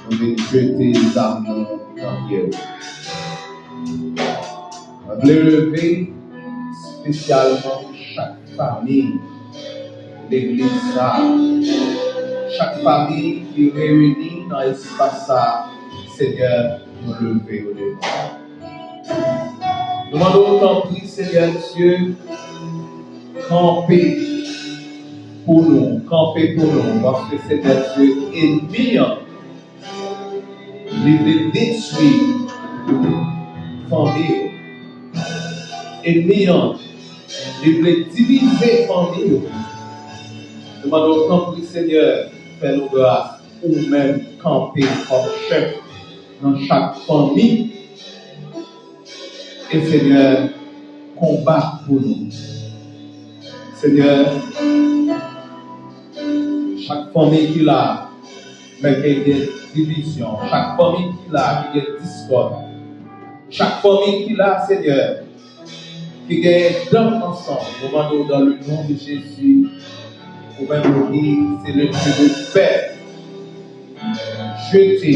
Nou vin jete zam nou nan pye w. Mwen vle leve espesyalman chak fanmi legliz sa a, chak fanmi ki reyini nan espas sa a, Senyè, nou leve yo devan w. Nou mande w, tanpri, Senyè Dye, kanpe pou nou, kanpe pou nou, paske, Senyè Dye, ènmi an, li vle detwi fanmi yo. Ènmi an, li vle divize fanmi yo. Nou mande w, tanpri, Senyè, fè nou gras, ou menm kanpe kòm chèf nan chak fanmi. E Senyè, konbat pou nou. Senyè, chak fanmi ki la, Lè ke gen divizyon, chak fanmi ki la ki gen diskòd, chak fanmi ki la, Senyè, ki gen dan ansanm, nou mande w dans le nom de Jésus, ou menm ou ki se le Dieu de paix, jete,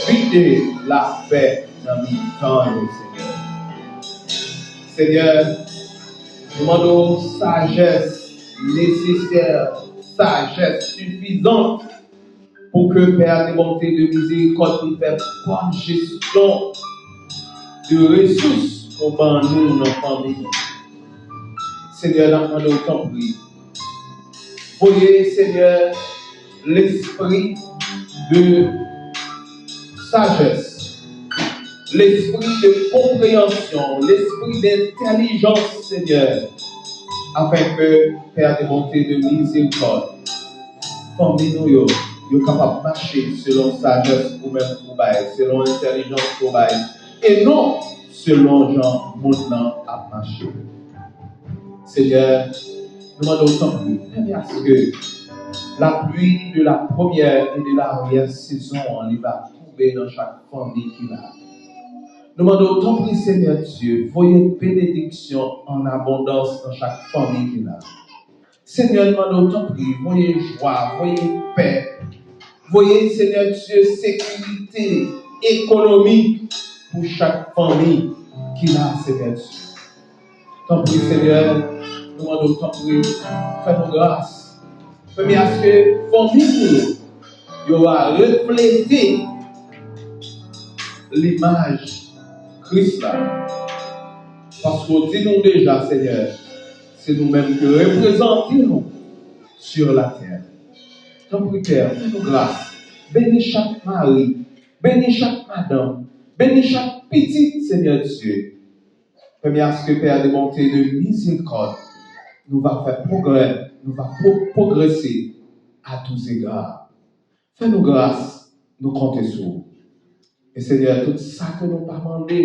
vide lapè nan mitan yo, Senyè. Senyè, nou mande w sajès nesesè, sajès sifizan pou ke Pè de bonte, de mizerikòd, li fè bòn jesyon de resous ou ban nou nan fanmi nou. Senyè, n ap mande w, tanpri, voye, Senyè, lespri de sajès, lespri de konpreyansyon, lespri de entèlijans, Senyè, afin ke Pè de bonte, de mizerikòd, fanmi nou yo, yo kapab mache selon sajès ou menm ou bay, selon entèlijans ou bay, e non selon jan mond lan ap mache. Senyè, nou mande w, tanpri, pèmèt aske lapli de la premyè e de laryè sezon an, li va tonbe nan chak fanmi ki la. Nou mande w, tanpri, Senyè Dye, voye benediksyon an abondans nan chak fanmi ki la. Senyè, nou mande w, tanpri, voye jwa, voye pè, voye, Senyè Dye, sekirite ekonomik pou chak fanmi ki la, Senyè Dye. Tanpri, Senyè, nou mande w, tanpri, fè nou gras. Pèmèt aske fanmi nou yo, yo va reflete limaj Kris la. Paske w di nou deja, Senyè, se nou menm ki reprezante nou sur la tè. Tanpri, Pè, fè nou gras. Beni chak mari, beni chak madanm, beni chak pitit, Senyè Dye. Pèmèt aske, Pè de bonte, de mizerikòd, nou va fè pwogrè, nou va pwo-, pwogrese à tous égards. Fè nou gras, nou konte sou ou. E Senyè, tout sa ke nou pa mande,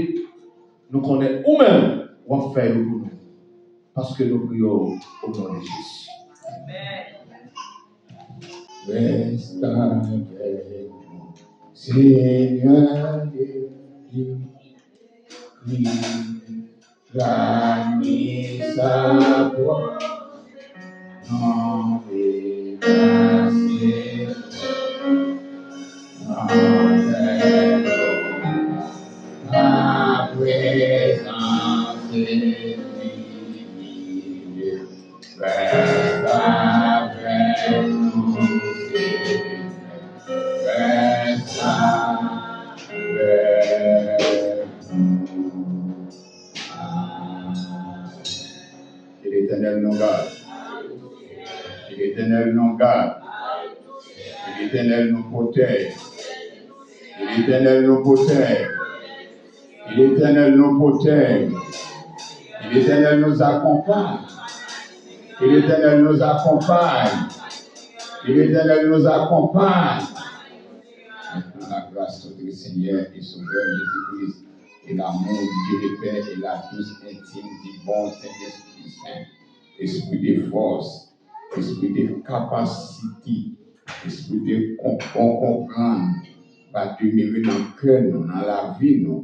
nou konnen ou menm w ap fè yo pou nou. Paske nou priye w o non de Jezi. Amèn. Reste avec nous, Seigneur, et puis, puis, la nuit s'approche, non, et la nuit s'approche, la présence est divine. Reste avec nous, Seigneur. Reste avec nous. Amen. Ke Letènèl nou gad. Ke Letènèl nou gad. Ke Letènèl nou pwotèj. Ke Letènèl nou pwotèj. Que l'Éternel nous protège. Que l'Éternel nous accompagne. Que l'Éternel nous accompagne. Que l'Éternel nous accompagne. Maintenant, la grâce de notre Seigneur et Sauveur Jésus-Christ, et l'amour de Dieu le Père, et la douce intime du bon Saint-Esprit Saint, esprit de force, espri de kapasite, espri de kon-, bon konprann va demere nan kè nou, nan lavi nou.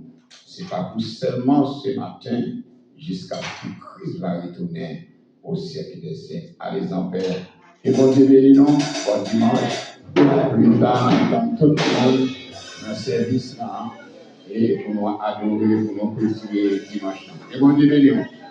Se pa pou sèlman se maten, jiskaske Kris va retounen au siècle des siècles. Allez en paix. Ke Bondye beni nou. Bon dimanch. Plis ta, nou tann tout moun nan sèvis la. E pou nou adore, pou nou klotire dimanch lan. Ke Bondye beni nou.